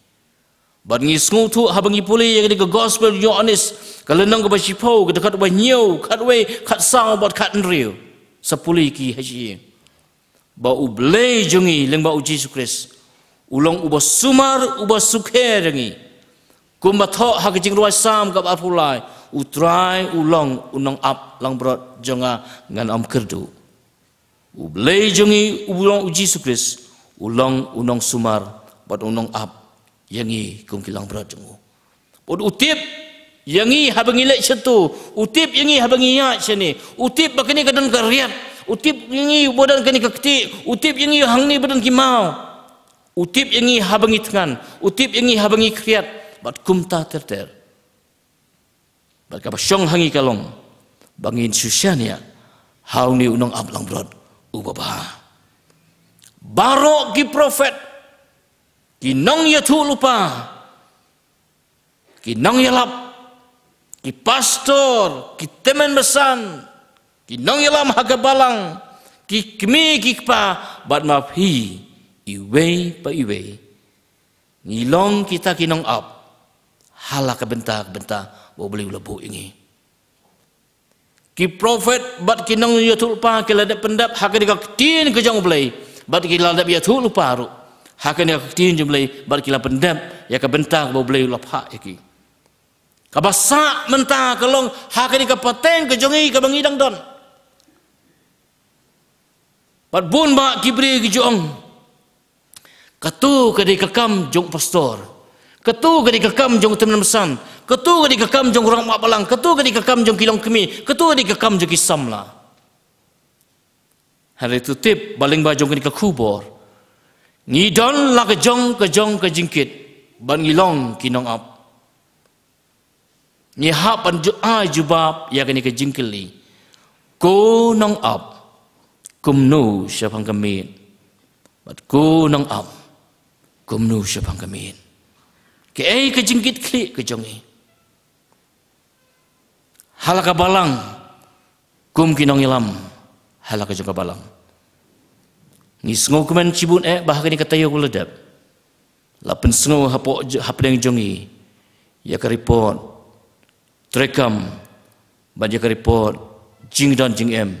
Bad ngi sngewthuh haba ngi pule ïa kane ka gospel Ïoannis, ka lynnong kaba shiphew, ka dkhot ba hynñiew, khatwei, khatsaw bad khathynriew. Sa pule ki ha shi ba U Blei jong ngi lyngba U Jisu Khrist u long uba sumar, uba sukher ïa ngi. Kumba thoh ha ka Jingrwai Salm kaba arphew lai, U Trai u long u nongap langbrot jong nga, ngan ym kyrduh. U Blei jong ngi u long U Jisu Khrist u long u nongsumar bad u nongap ïa ngi kum ki langbrot jong u. Bad u tip ïa ngi haba ngi leit shato, u tip ïa ngi haba ngi ïaid shane, u tip ba kane ka don ka riat, u tip ïa ngi ba don kane ka kti, u tip ïa ngi hangne ba don ki maw. U tip ïa ngi haba ngi thngan, u tip ïa ngi haba ngi khriat, bad kumta ter ter. Bad kaba shong ha ngi ka long ba ngin shu shaniah ha une u nongap langbrot uba bha. Baroh ki prophet, ki nongïathuhlypa, ki nongïalap, ki pastor, ki tymmen basan, ki nongïalam ha ka balang, ki kmie ki kpa, bad ma phi iwei pa iwei, ngi long kita ki nongap ha la ka bynta ka bynta ba U Blei u la buh ïa ngi. Ki prophet bad ki nongïathuhlypa ki la dep pyndep ha kane ka ktien ka jong U Blei, bad ki la dep ïathuhlypa ruh ha kane ka ktien jong U Blei, bad ki la pyndep ïa ka bynta kaba U Blei u la phah ïa ki. Kaba sah mynta ka long ha kane ka pateng ka jong ngi kaba ngi dang don. Bad bun bah ki briew ki ju ong, kato ka dei ka kam jong u pastor, kato ka dei ka kam jong u tymmen basan, kato ka dei ka kam jong u rangbah balang, kato ka dei ka kam jong ki longkmie, kato ka dei ka kam jong ki samla. Hynrei to tip ba lyngba jong kane ka khubor ngi don la ka jong ka jong ka jingkit, bad ngi long ki nongap. Ngi hap ban ju ai jubab ïa kane ka jingkylli. Ko nongap, kumno shaphang ka miet? Bad ko nongap, kumno shaphang ka miet? Kaei ka jingkitkhlieh ka jong ngi ha la ka balang, kum ki nongïalam ha la ka jong ka balang? Ngi sngewkmen shibun eh ba ha kane ka taïew kaba la dep la pynsngew hapoh j-, hapdeng jong ngi ïa ka report treikam, bad ïa ka report jingdon jingem,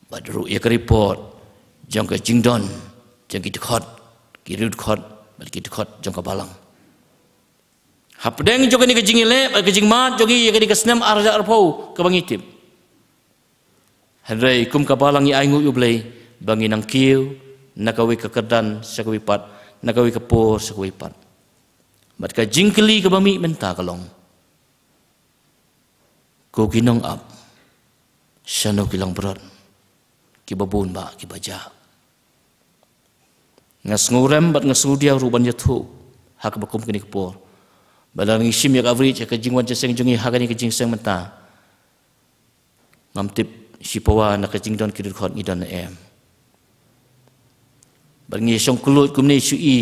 bad ruh ïa ka report jong ka jingdon jong ki dkhot, ki riewdkhot bad ki dkhot jong ka balang. Hapdeng jong kane ka jingïaleh bad ka jingmad jong ngi ïa kane ka snem ar hajar arphew kaba ngi tip. Hynrei kum ka balang ngi ainguh ïa U Blei ba ngi nang kiew na kawei ka kyrdan sha kawei pat, na kawei ka por sha kawei pat. Bad ka jingkylli kaba mih mynta ka long, ko ki nongap, shano ki langbrot kiba bun bah kiba jah? Nga sngewrem bad nga sngewdiaw ruh ban ïathuh ha kaba kum kane ka por. Ba lada ngi shim ïa ka average ïa ka jingwan jingïaseng jong ngi ha kane ka jingseng mynta, ngam tip shi pawa na ka jingdon ki riewdkhot ngi don ne em. Bad ngi shong kylluid kumne shu i,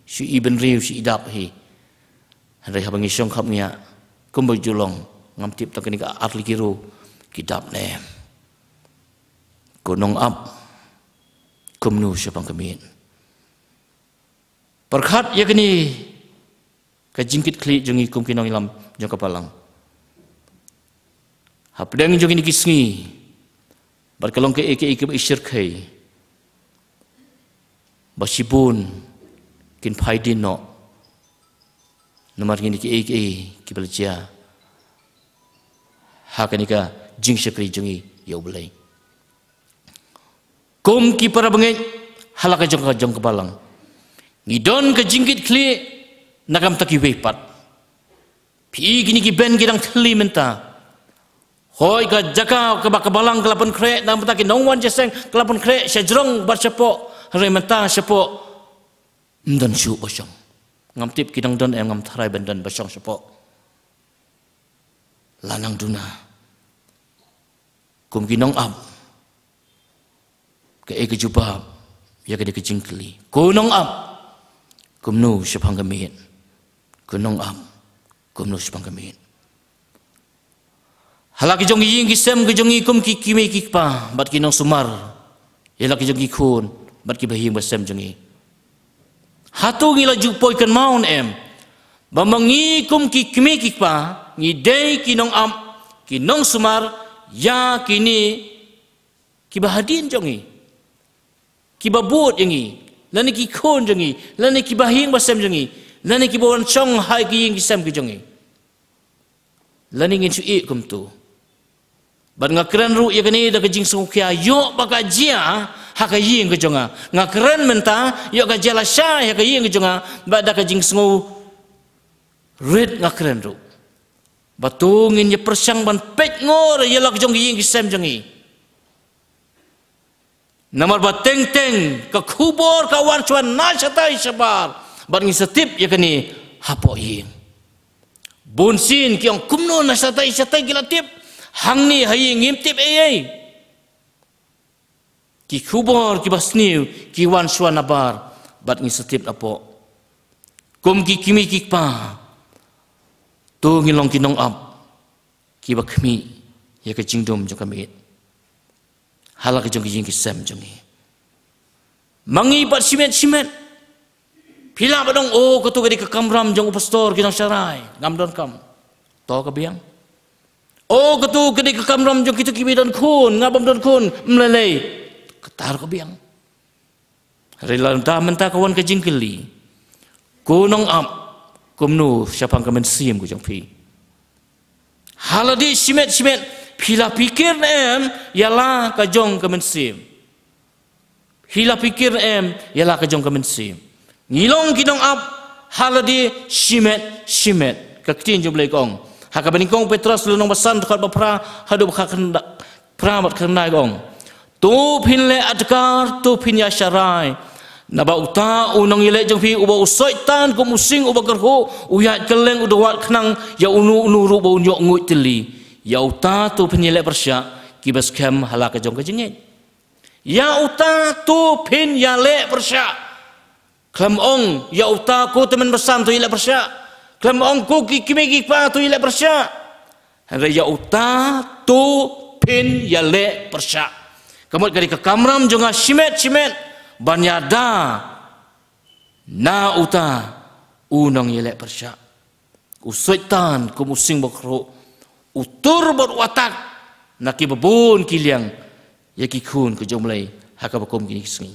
shu i bynriew, shu i dap hi. Hynrei haba ngi shong khapngiah kumba ju long, ngam tip tang kane ka ar tylli ki ruh ki dap ne em. Ko nongap, kumno shaphang ka miet? Pyrkhat ïa kane ka jingkitkhlieh jong ngi kum ki nongïalam jong ka balang. Hapdeng jong kine ki sngi, bad ka long kaei kaei kaba i shyrkhei ba shibun kin phai dien noh namar kine kiei kiei kiba la jia ha kane ka jingshakri jong ngi ïa U Blei. Kum ki para bangeit ha la ka jong ka jong ka balang, ngi don ka jingkitkhlieh na ka bynta kiwei pat. Phi i kine ki bneng ki dang thylli mynta. Hooid, ka jaka kaba ka balang ka la pynkhreh na ka bynta ki nongwan jingïaseng ka la pynkhreh sha jrong bad shapoh, hynrei mynta shapoh ym don shuh ba shong. Ngam tip ki dang don em, ngam tharai ban don ba shong shapoh. La nang duna. Kum ki nongap, kaei ka jubab ïa kane ka jingkylli? Ko nongap, kumno shaphang ka miet? Ko nongap, kumno shaphang ka miet? Ha la ka jong ki ïing ki sem ka jong ngi kum ki kmie ki kpa bad ki nongsumar ïa la ka jong ki khun bad ki bahaïing basem jong ngi, hato ngi la ju poi kynmaw ne em ba ma ngi kum ki kmie ki kpa ngi dei ki nongap, ki nongsumar ïa kine kiba hadien jong ngi, kiba bud ïa ngi, lane ki khun jong ngi, lane ki bahaïing basem jong ngi, lane kiba wan shong ha ki ïing ki sem ki jong ngi? Lane ngin shu ïeh kumto? Bad nga kren ruh ïa kane da ka jingsngewkhia, ïoh ba ka jia ha ka ïing ka jong nga. Nga kren mynta, ïoh ka jia lashai ha ka ïing ka jong nga, bad da ka jingsngew rit nga kren ruh. Ba to ngin ïa pyrshang ban peit ngor ïa la ka jong ka ïing ki sem jong ngi. Namar ba teng teng ka khubor ka wan shuwa na shatai shabar, bad ngi sa tip ïa kane hapoh ïing. Bun sien ki ong, kumno na shatai shatai ki la tip, hangne ha ïing ngim tip ei ei. Ki khubor kiba sniew ki wan shuwa nabar, bad ngi sa tip napoh. Kum ki kmie ki kpa, to ngin long ki nongap kiba khmih ïa ka jingdum jong ka miet ha la ka jong ka ïing ki sem jong ngi. Ma ngi pat shimet shimet phi lah ban ong, o, kato ka dei ka kamram jong u pastor, ki nongsharai, ngam don kam. To ka biang. O, kato ka dei ka kamram jong kito kiba don khun, nga bym don khun. Ym lei lei. Kata ka biang. Hynrei lada mynta ka wan ka jingkylli, ko nongap, kumno shaphang ka mynsiem ka jong phi? Ha lade shimet shimet phi la phikir ne em ïa la ka jong ka mynsiem? Phi la phikir ne em ïa la ka jong ka mynsiem? Ngi long ki nongap ha lade shimet shimet. Ka ktien jong U Blei ka ong ha kaba nyngkong Petros lynnong ba san, dkhot ba phra haduh ba khyndai, phra bad khyndai, ka ong, to phin leh adkar, to phin ïa sharai. Naba uta u nongïaleh jong phi, uba u Soitan kum u sing uba kyrhuh u ïaid kylleng, u da wad khnang ïa uno uno ruh ba un ïoh nguid tylli. Ïa uta to phin ïaleh pyrshah, kiba skhem ha la ka jong ka jingngeit. Ïa uta to phin ïaleh pyrshah. Khlem ong ïa uta ko tymmen basan to ïaleh pyrshah. Khlem ong ko ki kmie ki kpa to ïaleh pyrshah. Hynrei ïa uta to phin ïaleh pyrshah. Ka mut ka dei ka kamram jong nga shimet shimet ban ïada na uta u nongïaleh pyrshah. U Soitan kum u sing ba kyrhuh u tur bad u attack na kiba bun ki liang ïa ki khun ka jong U Blei ha kaba kum kine ki sngi.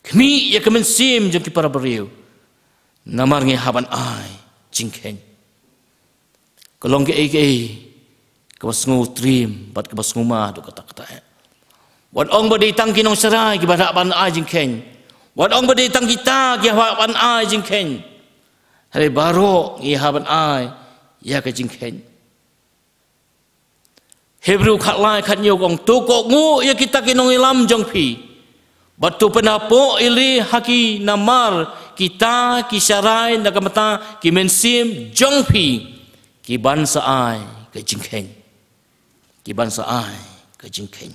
Khmih ïa ka mynsiem jong ki para briew, namar ngi hap ban ai jingkheiñ. Ka long kaei kaei kaba sngewtriem bad kaba sngewma haduh katta katta eh. Wat ong ba dei tang ki nongsharai kiba hap ban ai jingkheiñ. Wat ong ba dei tang kita ki hap ban ai jingkheiñ. Hynrei baroh ngi hap ban ai ïa ka jingkheiñ. Hebru khatlai khathynñiew ka ong, to kohnguh ïa kita ki nongïalam jong phi, bad to pynhapoh ïalade ha ki namar kita ki sharai na ka bynta ki mynsiem jong phi, ki ban sa ai ka jingkheiñ. Ki ban sa ai ka jingkheiñ.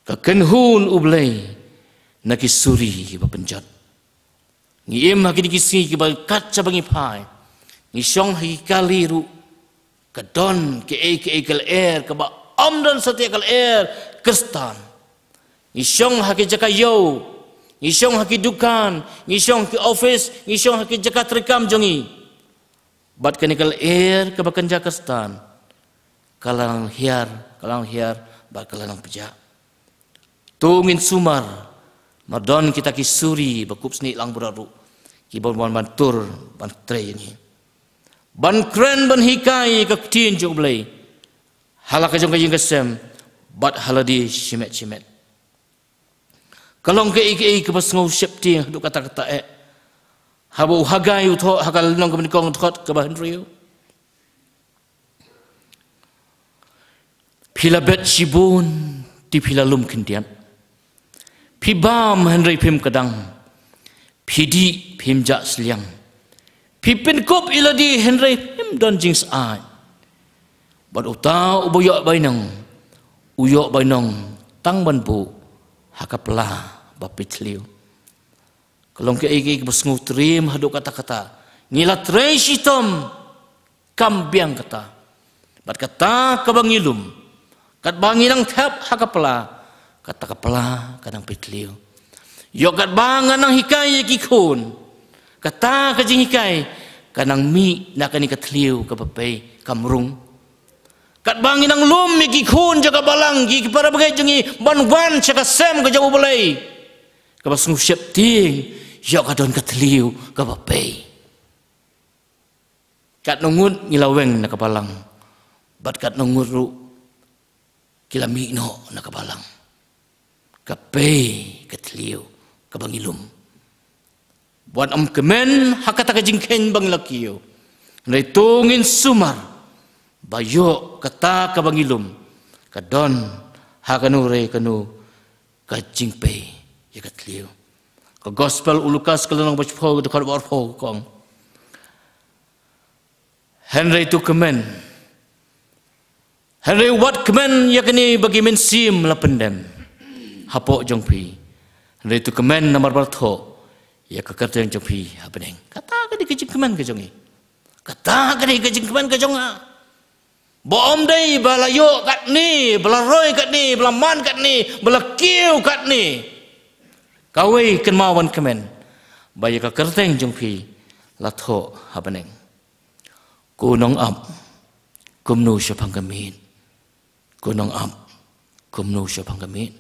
Ka kynhun U Blei na ki suri kiba pynjot. Ngi im ha kine ki sngi kiba kat shaba ngi phai, ngi shong ha ki kali ruh, ka don kaei kaei ka lyer kaba ym don satia ka lyer Khristan. Ngi shong ha ki jaka ïew, ngi shong ha ki dukan, ngi shong ha ki office, ngi shong ha ki jaka treikam jong ngi. Bad kane ka lyer kaba kynja Khristan ka la nang hiar, ka la nang hiar bad ka la nang pjah. To ngin sumar, mar don kita ki suri ba kup snieh lang baroh ruh kiba wan ban tur ban trei ïa ngi, ban kren ban hikai ïa ka ktien jong U Blei ha la ka jong ka ïing ka sem bad ha lade shimet shimet. Ka long kaei kaei kaba sngew sheptieng haduh katta katta eh. Haba u Hagai u thoh ha ka lynnong kaba nyngkong, dkhot kaba hynriew, phi la bet shibun, te phi la lum khyndiat. Phi bam hynrei phim kdang. Phi dih phim jah sliang. Phi pynkup ïalade hynrei phim don jingsyaid. Bad uta uba ïoh bainong, u ïoh bainong tang ban buh ha ka pla ba pyrthliew. Ka long kaei kaei kaba sngewtriem haduh katta katta. Ngi la trei shitom, kam biang kata. Bad kata kaba ngi lum, katba ngi nang thep ha ka pla, kata ka pla ka nang pyrthliew. Ïoh katba nga nang hikai ïa ki khun, kata ka jinghikai ka nang mih na kane ka thliew kaba pei, kam rung. Katba ngi nang lum ïa ki khun jong ka balang, ki para bangeit jong ngi ban wan sha ka sem ka jong U Blei kaba sngewsheptieng, ïoh ka don ka thliew kaba pei. Katno ngut ngi la weng na ka balang, bad katno ngut ruh ki la mih noh na ka balang. Ka pei ka thliew kaba ngi lum. Wat ym kmen ha kata ka jingkheiñ ba ngi la kiew. Hynrei to ngin sumar ba ïoh kata kaba ngi lum ka don ha kano re kano ka jingpei ïa ka thliew. Ka Gospel u Lukas ka lynnong ba shiphew, dkhot ba arphew ka ong: Hynrei to kmen, hynrei wat kmen ïa kane ba ki mynsiem la pyndem hapoh jong phi. Hynrei to kmen namar ba la thoh ïa ka kyrteng jong phi ha bneng. Kata ka dei ka jingkmen ka jong ngi. Kata ka dei ka jingkmen ka jong nga. Ba ym dei ba la ïoh katne, ba la roi katne, ba la man katne, ba la kiew katne. Kawei kynmaw ban kmen ba ïa ka kyrteng jong phi la thoh ha bneng. Ko nongap, kumno shaphang ka miet? Ko nongap, kumno shaphang ka miet?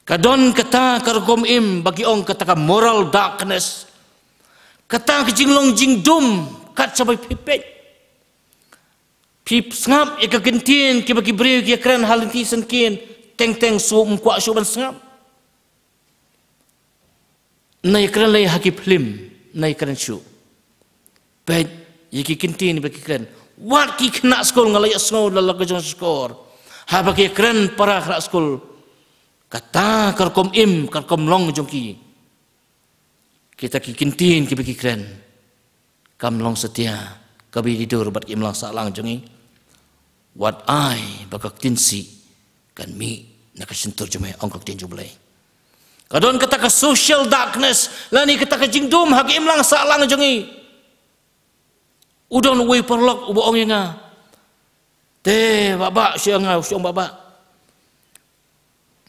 Ka don kata ka rukom im ba ki ong kata ka moral darkness. Kata ka jinglong jingdum kat shaba phi peit. Phi sngap ïa ka kyntien kiba ki briew ki ïakren ha lynti syngkien, teng teng shu ym kwah shuh ban sngap. Nai kren lei ha ki phlim, nai kren shuh. Peit ïa ki kyntien ba ki kren. Wat ki khynnah skul, nga la ïohsngew la la ka jong shkor, haba ki kren para khynnah skul. Kata ka rukom im, ka rukom long jong ki. Kita ki kyntien kiba ki kren kam long satia kaba ïadei dur bad ka imlang sahlang jong ngi. Wat ai ba ka ktien sih kan mih na ka shyntur jong me, ong ka ktien jong U Blei. Ka don kata ka social darkness lane kata ka jingdum ha ka imlang sahlang jong ngi. U don uwei u paralok uba ong ïa nga, te Bah Bah, shu ong nga, shu ong Bah Bah,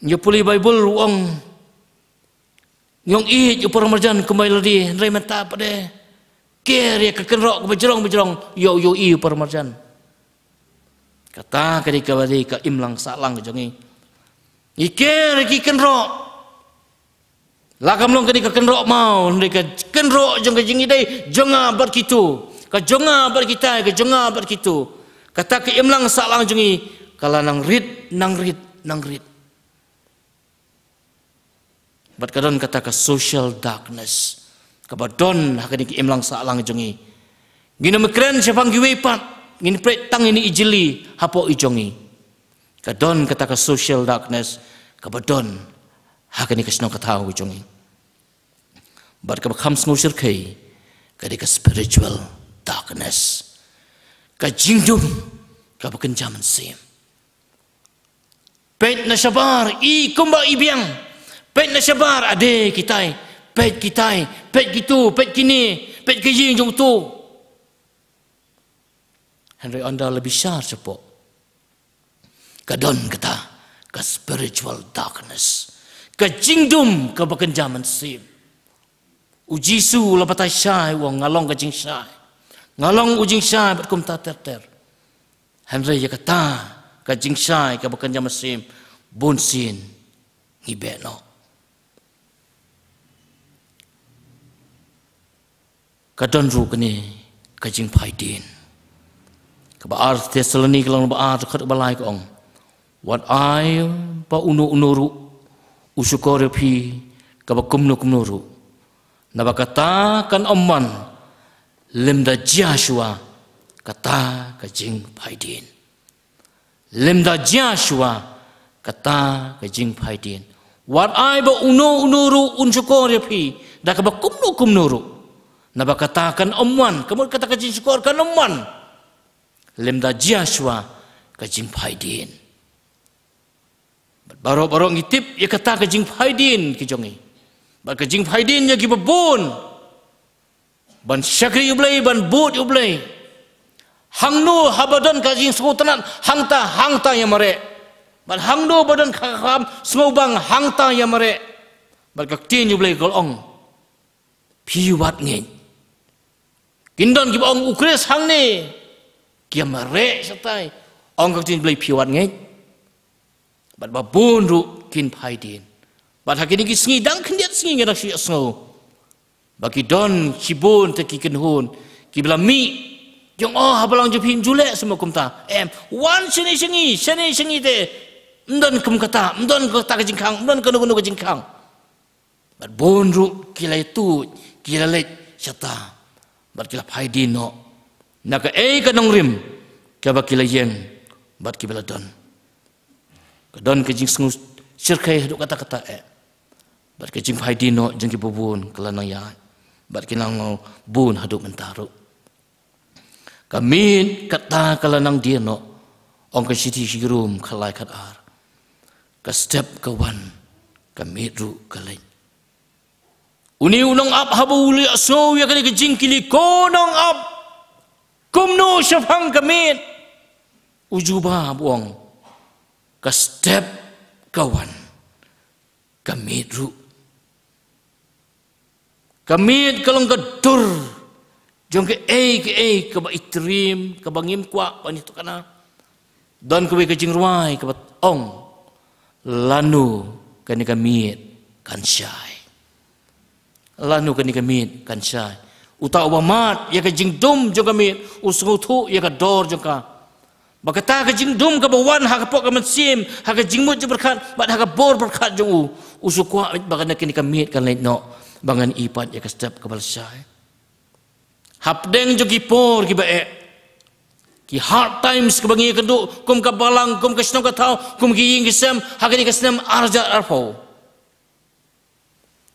ngi pule Baibl, u ong, ngi ong ïeit u paramarjan kumba ïa lade, hynrei mynta pat de ker ïa ka kynroh kaba jrong ba jrong, ïoh ïohi u paramarjan. Kata ka dei kaba dei ka imlang sahlang jong ngi. Ngi ker ïa ki kynroh. La kam long ka dei ka kynroh maw, hynrei ka kynroh jong ka jingïadei jong nga bad kito, ka jong nga bad kitai, ka jong nga bad kito. Kata ka imlang sahlang jong ngi ka la nang rit, nang rit, nang rit. Bad ka don kata ka social darkness kaba don ha kane ka imlang sahlang jong ngi. Ngin ym kren shaphang kiwei pat, ngin peit tang ïa ine i jylliew hapoh i jong ngi. Ka don kata ka social darkness kaba don ha kane ka shnong ka thaw ka jong ngi. Bad kaba kham sngewshyrkhei ka dei ka spiritual darkness, ka jingdum kaba kynja mynsiem. Peit na shabar, i kumba i biang. Peit na shabar, ade kitai, peit kitai, peit kito, peit kine, peit ka ïing jong uto. Hynrei ynda la bishar shapoh, ka don kata ka spiritual darkness, ka jingdum kaba kynja mynsiem. U Jisu u la batai shai, u ong, nga long ka jingshai. Nga long u jingshai bad kumta ter ter. Hynrei ïa kata ka jingshai kaba kynja mynsiem, bunsien ngi beh noh. Ka don ruh kane ka jingphai dien. Kaba ar Thessaloni ka lynnong ba ar, dkhot ba lai ka ong, wat ai ba uno uno ruh u shukor ïa phi kaba kumno kumno ruh. Naba kata kan ym wan lymda jia shuwa kata ka jingphai dien. Lymda jia shuwa kata ka jingphai dien. Wat ai ba uno uno ruh un shukor ïa phi da kaba kumno kumno ruh. Naba kata kan ym wan, ka mut kata ka jingshukor kan ym wan Lymda jia shuwa ka jingphaidien. Bad baroh baroh ngi tip ïa kata ka jingphaidien ki jong ngi. Bad ka jingphaidien ïa kiba bun ban shakri ïa U Blei, ban bud ïa U Blei. Hangno haba don ka jingsngewtynnad, hangta, hangta ïa mareh. Bad hangno ba don ka kam sngewbang, hangta ïa mareh. Bad ka ktien U Blei ka la ong, phi wat ngeit. Kin don kiba ong, U Khrist hangne, ki ïa mareh shatai. Ong ka ktien U Blei, phi wat ngeit. Bad ba bun ruh kin phaidien. Bad ha kine ki sngi, dang khyndiat sngi nga dang shu ïohsngew ba ki don shibun te ki kynhun kiba la mih. Jong, oh, ha balang jong phi ym ju leh shuh kumta. Em, wan shane sha ngi, shane sha ngi te. Ym don kum kata, ym don kata ka jingkhang, ym don kano kano ka jingkhang. Bad bun ruh ki la ïathuh, ki la leit shata. Bad ki la phaidien noh na kaei ka nongrim kaba ki la ïeng bad kiba la don. Ka don ka jingsngew shyrkhei haduh katta katta eh. Bad ka jingphaidien noh jong kiba bun ka la nang ïaid. Bad ki nang bun haduh mynta ruh. Ka miet kata ka la nang dien noh, ong ka shithi sha ki Rom khatlai khatar. Ka step ka wan, ka miet ruh ka leit. Une u nongap haba u la ïohsngew ïa kane ka jingkylli, ko nongap, kumno shaphang ka miet? U jubab u ong, ka step ka wan, ka miet ruh. Ka miet ka long ka dur jong kaei kaei kaba i triem, kaba ngim kwah ban ïathuh kane. Don kawei ka jingrwai kaba ong, lano kane ka miet kan shai. Lano kane ka miet kan shai. Uta uba mad ïa ka jingdum jong ka miet u sngewthuh ïa ka dor jong ka. Ba kata ka jingdum kaba wan ha ka pok ka mynsiem, ha ka jingmut jingpyrkhat bad ha ka bor pyrkhat jong u, u shu kwah ba kane, kane ka miet kan leit noh, ba ngan ïohi pat ïa ka step kaba lashai. Hapdeng jong ki por kiba eh, ki hard times kaba ngi ïakynduh kum ka balang, kum ka shnong ka thaw, kum ki ïing ki sem ha kane ka snem ar hajar arphew.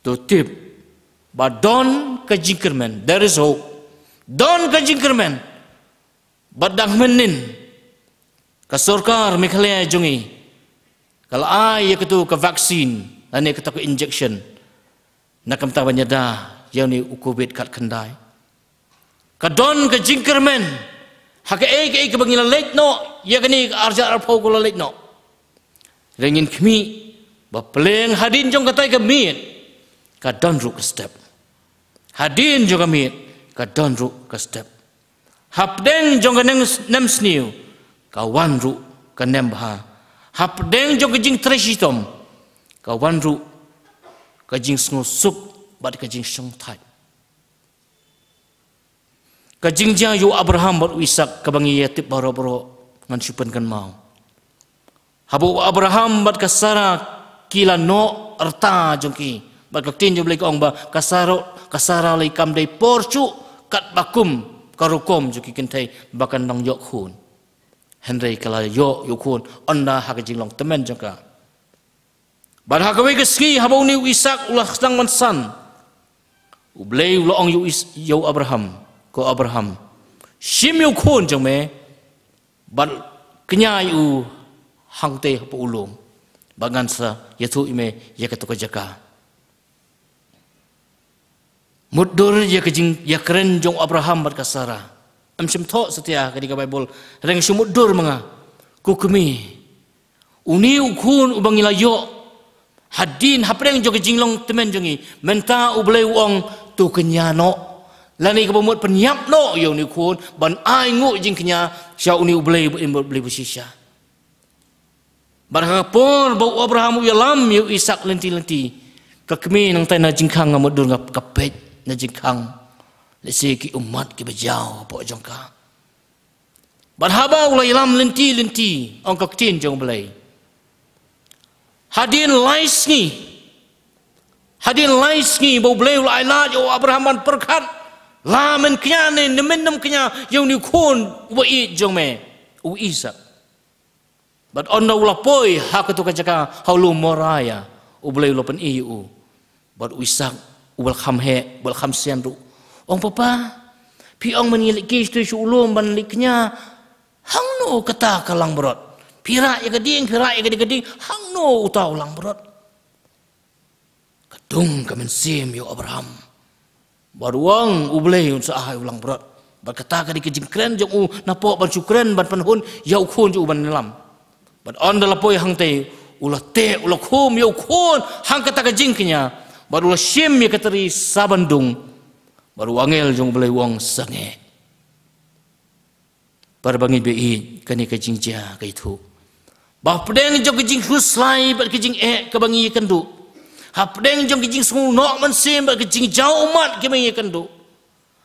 To tip ba don ka jingkyrmen, there is hope. Don ka jingkyrmen. Bad dang mynnin ka sorkar Meghalaya jong ngi ka la ai ïa katu ka vaccine lane katu ka injection na ka bynta ban ïada ïa une u Covid khatkhyndai. Ka don ka jingkyrmen ha kaei kaei kaba ngi la leit noh ïa kane ka ar hajar arphew ka la leit noh. Hynrei ngin khmih ba pyrshang hadien jong katai ka miet ka don ruh ka step. Hadien jong ka miet ka don ruh ka step. Hapdeng jong ka nem, nem sniew ka wan ruh ka nem bha. Hapdeng jong ka jingtrei shitom ka wan ruh ka jingsngewsuk bad ka jingshongthait. Ka jingjia ïa u Abraham bad u Isak kaba ngi ïa tip baroh baroh ngan shu pynkynmaw. Haba u Abraham bad ka Sara ki la noh rta jong ki, bad ka ktien jong U Blei ka ong ba ka Sara, ka Sara lei kam dei por shuh katba kum ka rukom jong ki kynthei ba kan nang ïoh khun. Hynrei ka la ïoh ïa u khun ynda ha ka jinglong tymmen jong ka. Bad ha kawei ka sngi haba une u Isak u la sdang ban san, U Blei u la ong ïa u Is-, ïa u Abraham, ko Abraham, shim ïa u khun jong me bad kñia ïa u hangtei hapoh u lum ba ngan sa ïathuh ïa me ïa katu ka jaka. Mutdur ïa ka jingïakren jong u Abraham bad ka Sara. Em shym thoh satia ha kane ka Baibl, hynrei shu mutdur ma nga. Ko kmie, une u khun uba ngi la ïoh hadien hapdeng jong ka jinglong tymmen jong ngi, mynta U Blei u ong to kñia noh. Lane kaba mut pynïap noh ïa une u khun ban ai nguh jingkñia sha une U Blei, U Blei ba shisha. Bad ha ka por ba u Abraham u ïalam ïa u Isak lynti lynti, ka kmie nangtai na jingkhang, nga mutdur nga, ka peit na jingkhang lehse ki ummat kiba jaw hapoh jong ka. Bad haba u la ïalam lynti lynti, ong ka ktien jong U Blei, hadien lai sngi, hadien lai sngi ba U Blei u la ai lad ïa u Abraham ban pyrkhat, la men kñia ne, ne men nym kñia ïa une u khun uba ïeit jong me, u Isak. Bad ynda u la poi ha katu ka jaka ha u lum Moria, U Blei u la pyni ïa u. Bad u Isak uba la kham heh, uba la kham sian ruh, ong, Papa, phi ong men ngi leit kiew shatei sha u lum ban leit kñia. Hangno kata ka langbrot? Phi rah ïa ka dieng, phi rah ïa ka dieng, ka dieng, hangno uta u langbrot? Ka dung ka mynsiem ïa u Abraham. Bad u ong U Blei un sa ai u langbrot. Bad kata ka dei ka jingkren jong u napoh ban shu kren ban pynhun ïa u khun jong u ban ïalam. Bad ynda la poi hangtei u la teh, u la khum ïa u khun ha kata ka jingkñia. Bad u la shim ïa ka tari sa ban dung. Bad u angel jong U Blei u ong sangeh. Para bangeit ba ïeit, kane ka jingjia ka ithuh ba hapdeng jong ka jingkhuslai bad ka jingeh kaba ngi ïakynduh, hapdeng jong ka jingsngewnoh mynsiem bad ka jingjaw ummat kaba ngi ïakynduh,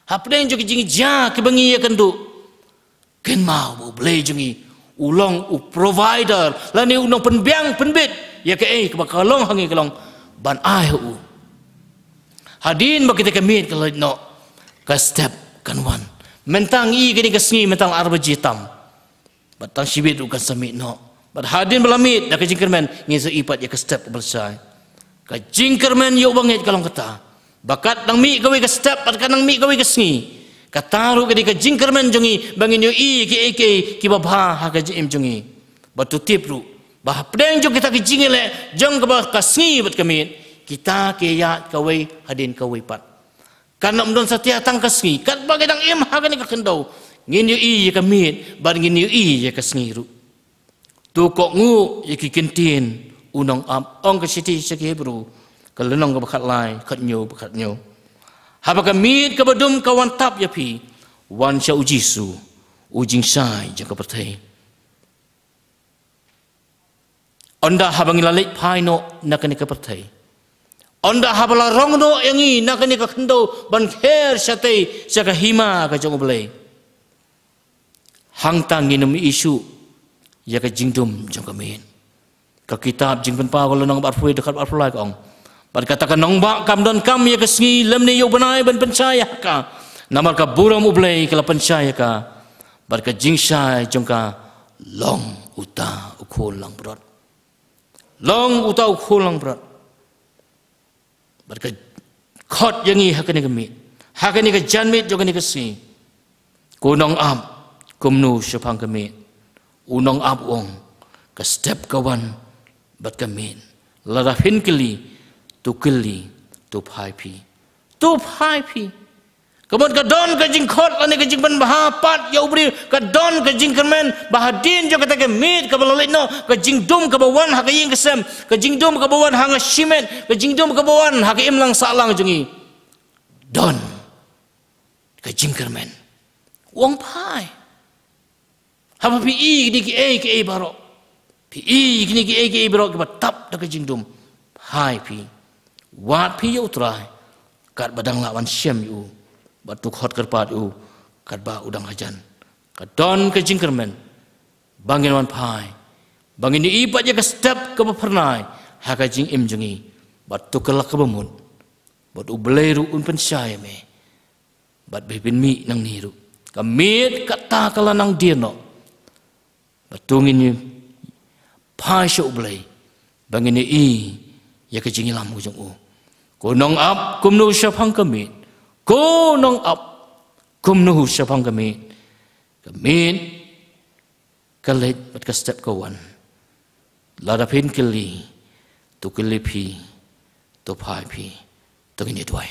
hapdeng jong ka jingjia kaba ngi ïakynduh, kynmaw ba U Blei jong ngi u long u provider lane u nongpynbiang pynbit ïa kaei kaba ka long ha ngi ka long ban ai ha u. Hadien ba kita ka miet ka leit noh, ka step kan wan. Mynta ngi ïohi kane ka sngi mynta la ar baje tam. Bad tang shibit ruh kan sa miet noh. Bad hadien ba la miet da ka jingkyrmen ngin sa ïohi pat ïa ka step kaba lashai. Ka jingkyrmen ïa u bangeit ka long kata ba kat dang mih kawei ka step bad kat dang mih kawei ka sngi, kata ruh ka dei ka jingkyrmen jong ngi ba ngin ïohi kiei kiei kiba bha ha ka jingim jong ngi. Bad to tip ruh ba hapdeng jong kita ki jingïaleh jong kaba ka sngi bad ka miet, kita ki ïaid kawei hadien kawei pat. Kan ym don satia tang ka sngi, katba ngi dang im ha kane ka khyndew ngin ïohi ïa ka miet bad ngin ïohi ïa ka sngi ruh. To kohnguh ïa ki ktien u nongap, ong ka shithi sha ki Hebru ka lynnong kaba khatlai, khathynñiew bad khathynñiew. Haba ka miet kaba dum ka wan tap ïa phi, wan sha U Jisu, u jingshai jong ka pyrthei. Ynda haba ngi la leit phai noh na kane ka pyrthei, ynda haba la rong noh ïa ngi na kane ka khyndew ban kher shatei sha ka hima ka jong U Blei, hangta ngin ym ïohi shuh ïa ka jingdum jong ka miet. Ka kitab Jingpynpaw ka lynnong ba arphew, dkhot ba arphew lai ka ong, bad kata ka nongbah kam donkam ïa ka sngi lymne ïa u bnai ban pynshai ïa ka, namar ka burom U Blei ka la pynshai ïa ka. Bad ka jingshai jong ka long uta u khun langbrot. Long uta u khun langbrot. Bad ka khot ïa ngi ha kane ka miet, ha kane ka janmiet jong kane ka sngi. Ko nongap, kumno shaphang ka miet? U nongap u ong, ka step ka wan bad ka miet. Lada phin kylli, to kylli, to phai phi. To phai phi. Ka mut ka don ka jingkhot lane ka jingpynbha pat ïa u briew, ka don ka jingkyrmen ba hadien jong kata ka miet kaba la leit noh, ka jingdum kaba wan ha ka ïing ka sem, ka jingdum kaba wan ha nga shimet, ka jingdum kaba wan ha ka imlang sahlang jong ngi. Don ka jingkyrmen. U ong phai. Haba phi ïohi kine kiei kiei baroh, phi ïohi kine kiei kiei baroh kiba tap da ka jingdum, phai phi, wad phi ïa U Trai, katba dang lah ban shem ïa u, bad to khot kyrpad ïa u katba u dang hajan. Ka don ka jingkyrmen ba ngin wan phai, ba ngin ïohi pat ïa ka step kaba phyrnai ha ka jingim jong ngi, bad to kylla kaba mut, bad U Blei ruh un pynshai ïa me. Bad ba phin mih nangne ruh, ka miet kata ka la nang dier noh. Bad to ngin ïa phai sha U Blei ba ngin ïohi ïa ka jingïalam ka jong u. Ko nongap, kumno shaphang ka miet? Ko nongap, kumno shaphang ka miet? Ka miet ka leit bad ka step ka wan. Lada phin kylli, to kylli phi, to phai phi. To ngin ïa duwai.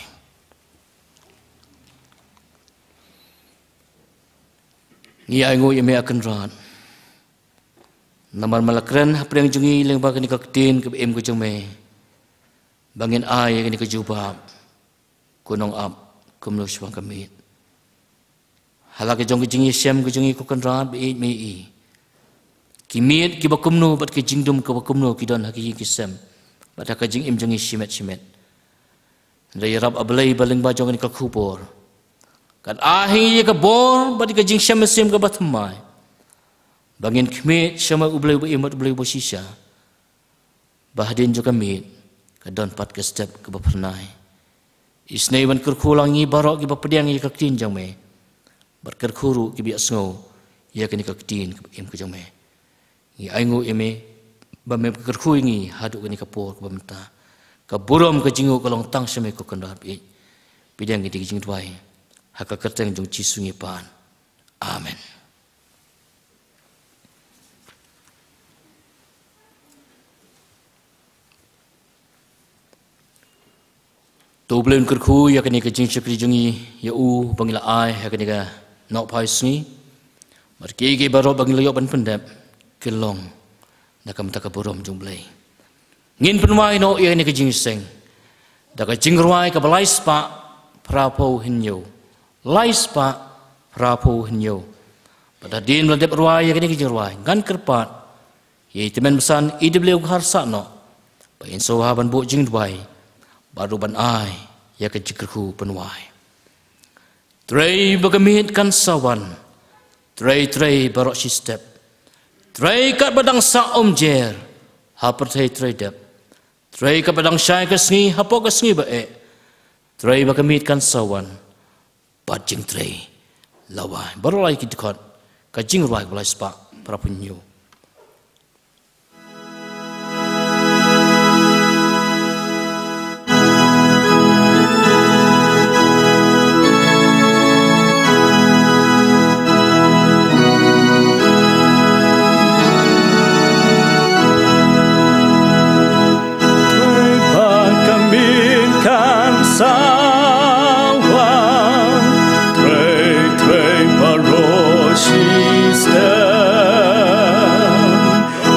Ngi ainguh ïa me, A Kynrad, namar me la kren hapdeng jong ngi lyngba kane ka ktien kaba im ka jong me, ba ngin ai ïa kane ka jubab: Ko nongap, kumno shaphang ka miet? Ha la ka jong ka jingïashem ka jong ngi, ko Kynrad ba ïeit, me ïohi ki miet kiba kumno bad ka jingdum kaba kumno ki don ha ki ïing ki sem bad ha ka jingim jong ngi shimet shimet. Hynrei ïarap, A Blei, ba lyngba jong kane ka khubor, kan ai ha ngi ïa ka bor bad ïa ka jingshem mynsiem kaba thymmai, ba ngin khmih sha me, U Blei uba im bad U Blei uba shisha, ba hadien jong ka miet ka don pat ka step kaba phyrnai. Isynei ban kyrkhu lang ïa ngi baroh kiba pdiang ïa ka ktien jong me, bad kyrkhu ruh kiba ïohsngew ïa kane ka ktien kaba im ka jong me. Ngi ainguh ïa me ba mem kyrkhu ïa ngi haduh kane ka por kaba mynta. Ka burom, ka jingnguh ka long tang sha me, ko Kynrad ba ïeit. Pdiang ïa kane ka jingduwai ha ka kyrteng jong U Jisu ngi pan. Amen. To U Blei un kyrkhu ïa kane ka jingshakri jong ngi ïa u ba ngi la ai ha kane ka nohphai sngi. Bad ki, ki baroh ba ngi la ïoh ban pyndep ki long na ka bynta ka burom jong U Blei. Ngin pynwai noh ïa kane ka jingïaseng da ka jingrwai kaba lai spah phra phew hynñiew. Lai spah phra phew hynñiew. Bad hadien ba la dep rwai ïa kane ka jingrwai, ngan kyrpad ïa i Tymmen Basan E W Kharsahnoh ba in sngewbha ban buh jingduwai bad ruh ban ai ïa ka jingkyrkhu pynwai. Trei ba ka miet kan sa wan, trei, trei baroh shi step. Trei katba dang sah umjer ha pyrthei trei dep. Trei katba dang shai ka sngi hapoh ka sngi ba eh. Trei ba ka miet kan sa wan, bad jingtrei la wan. Baroh lai ki dkhot ka jingrwai kaba lai spah phra phew hynñiew. Trei ba ka miet kan sa wan, trei, trei baroh shi step.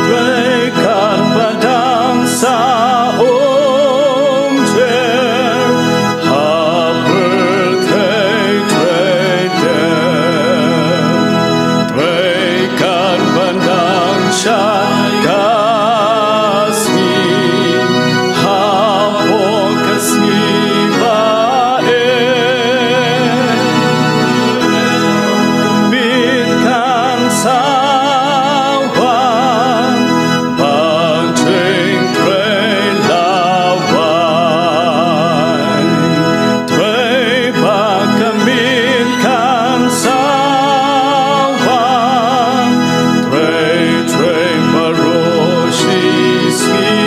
Trei katba dang sah umjer ha pyrthei trei dep. Trei katba dang shai ka sngi hapoh ka sngi ba eh. Miet kan sa wan, bad jingtrei la wan. Trei ba ka miet kan sa wan, trei, trei baroh shi sngi.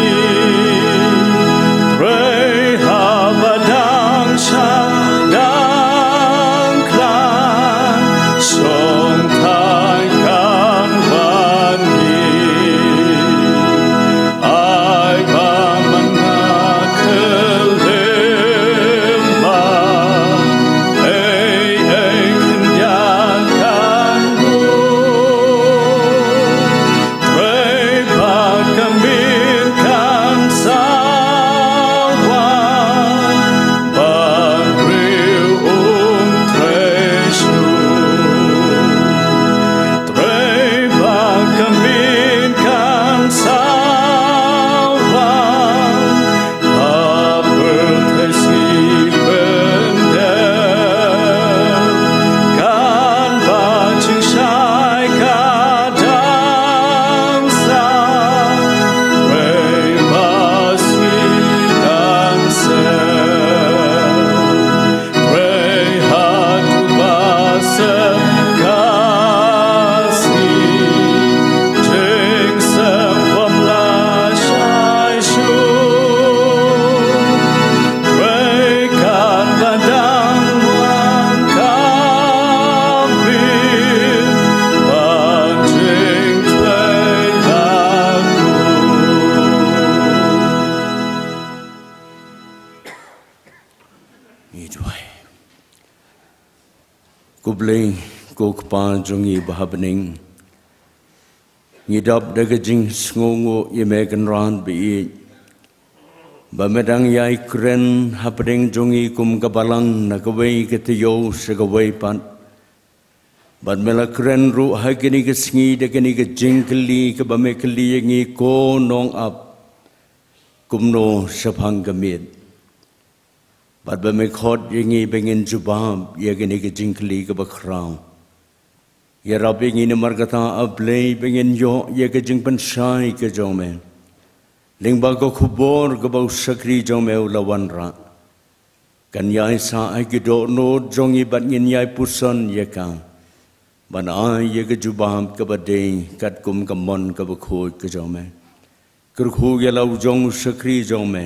Trei haba dang shai dang khlaiñ, shong thaiñ kan wan hi. Ai ba man nga khyllem ba ei ei khyndiat kan buh. Trei ba ka miet kan sa wan, bad briew um trei shuh. Trei ba ka miet kan sa wan, ha pyrthei sngi pyndep. Katba jingshai ka dang sah, trei ba sngi kan sep. Trei haduh ba sep ka sngi, jingsep bym lah shai shuh. Trei katba dang wan ka miet, bad jingtrei la kuh. Ngi duwai. Ko Blei, ko Kpa jong ngi ba ha bneng, ngi dap da ka jingsngewnguh ïa me Kynrad ba ïeit, ba me dang ïai kren hapdeng jong ngi kum ka balang na kawei ka taïew sha kawei pat. Bad me la kren ruh ha kine ki sngi da kine ki jingkylli kiba me kylli ïa ngi ko nongap, kumno shaphang ka miet. Bad ba me khot ïa ngi ba ngin jubab ïa kine ki jingkylli kiba khraw. Ïarap ïa ngi namar kata, A Blei, ba ngin ïoh ïa ka jingpynshai ka jong me lyngba ka khubor kaba u shakri jong me u la wanrah. Kan ïai sah ha ki dohnud jong ngi bad ngin ïai puson ïa ka, ban ai ïa ka jubab kaba dei katkum ka mon kaba khuid ka jong me. Kyrkhu ïa la u jong u shakri jong me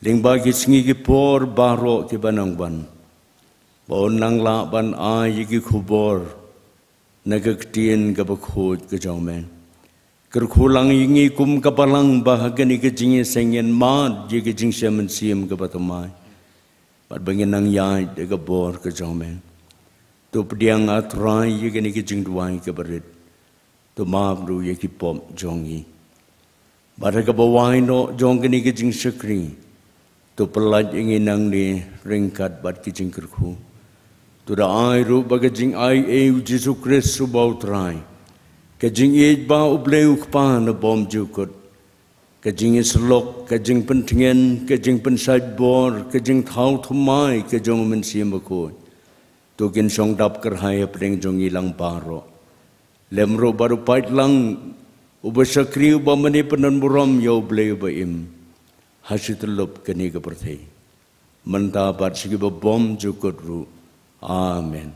lyngba ki sngi ki por baroh kiba nang wan, ba un nang lah ban ai ïa ki khubor na ka ktien kaba khuid ka jong me. Kyrkhu lang ïa ngi kum ka balang ba ha kane ka jingïaseng ngin mad ïa ka jingshem mynsiem kaba thymmai. bad ba ngin nang ïaid da ka bor ka jong me. To pdiang, A Trai, ïa kane ka jingduwai kaba rit. To map ruh ïa ki pop jong ngi. Bad ha kaba wai noh jong kane ka jingshakri, to pyllait ïa ngi nangne ryngkat bad ki jingkyrkhu. To da ai ruh ba ka jingai ei u Jisu Khrist uba U Trai, ka jingïeit ba U Blei U Kpa na bymjukut, ka jingïasyllok, ka jingpyntngen, ka jingpynshait bor, ka jingthaw thymmai ka jong U Mynsiem Bakhuid, to kin shong dap kyrhai hapdeng jong ngi lang baroh. Lem ruh bad u paidlang uba shakri, uba mane pyndonburom ïa U Blei uba im, ha shi tyllup kane ka pyrthei, mynta bad sha kiba bymjukut ruh. Amen.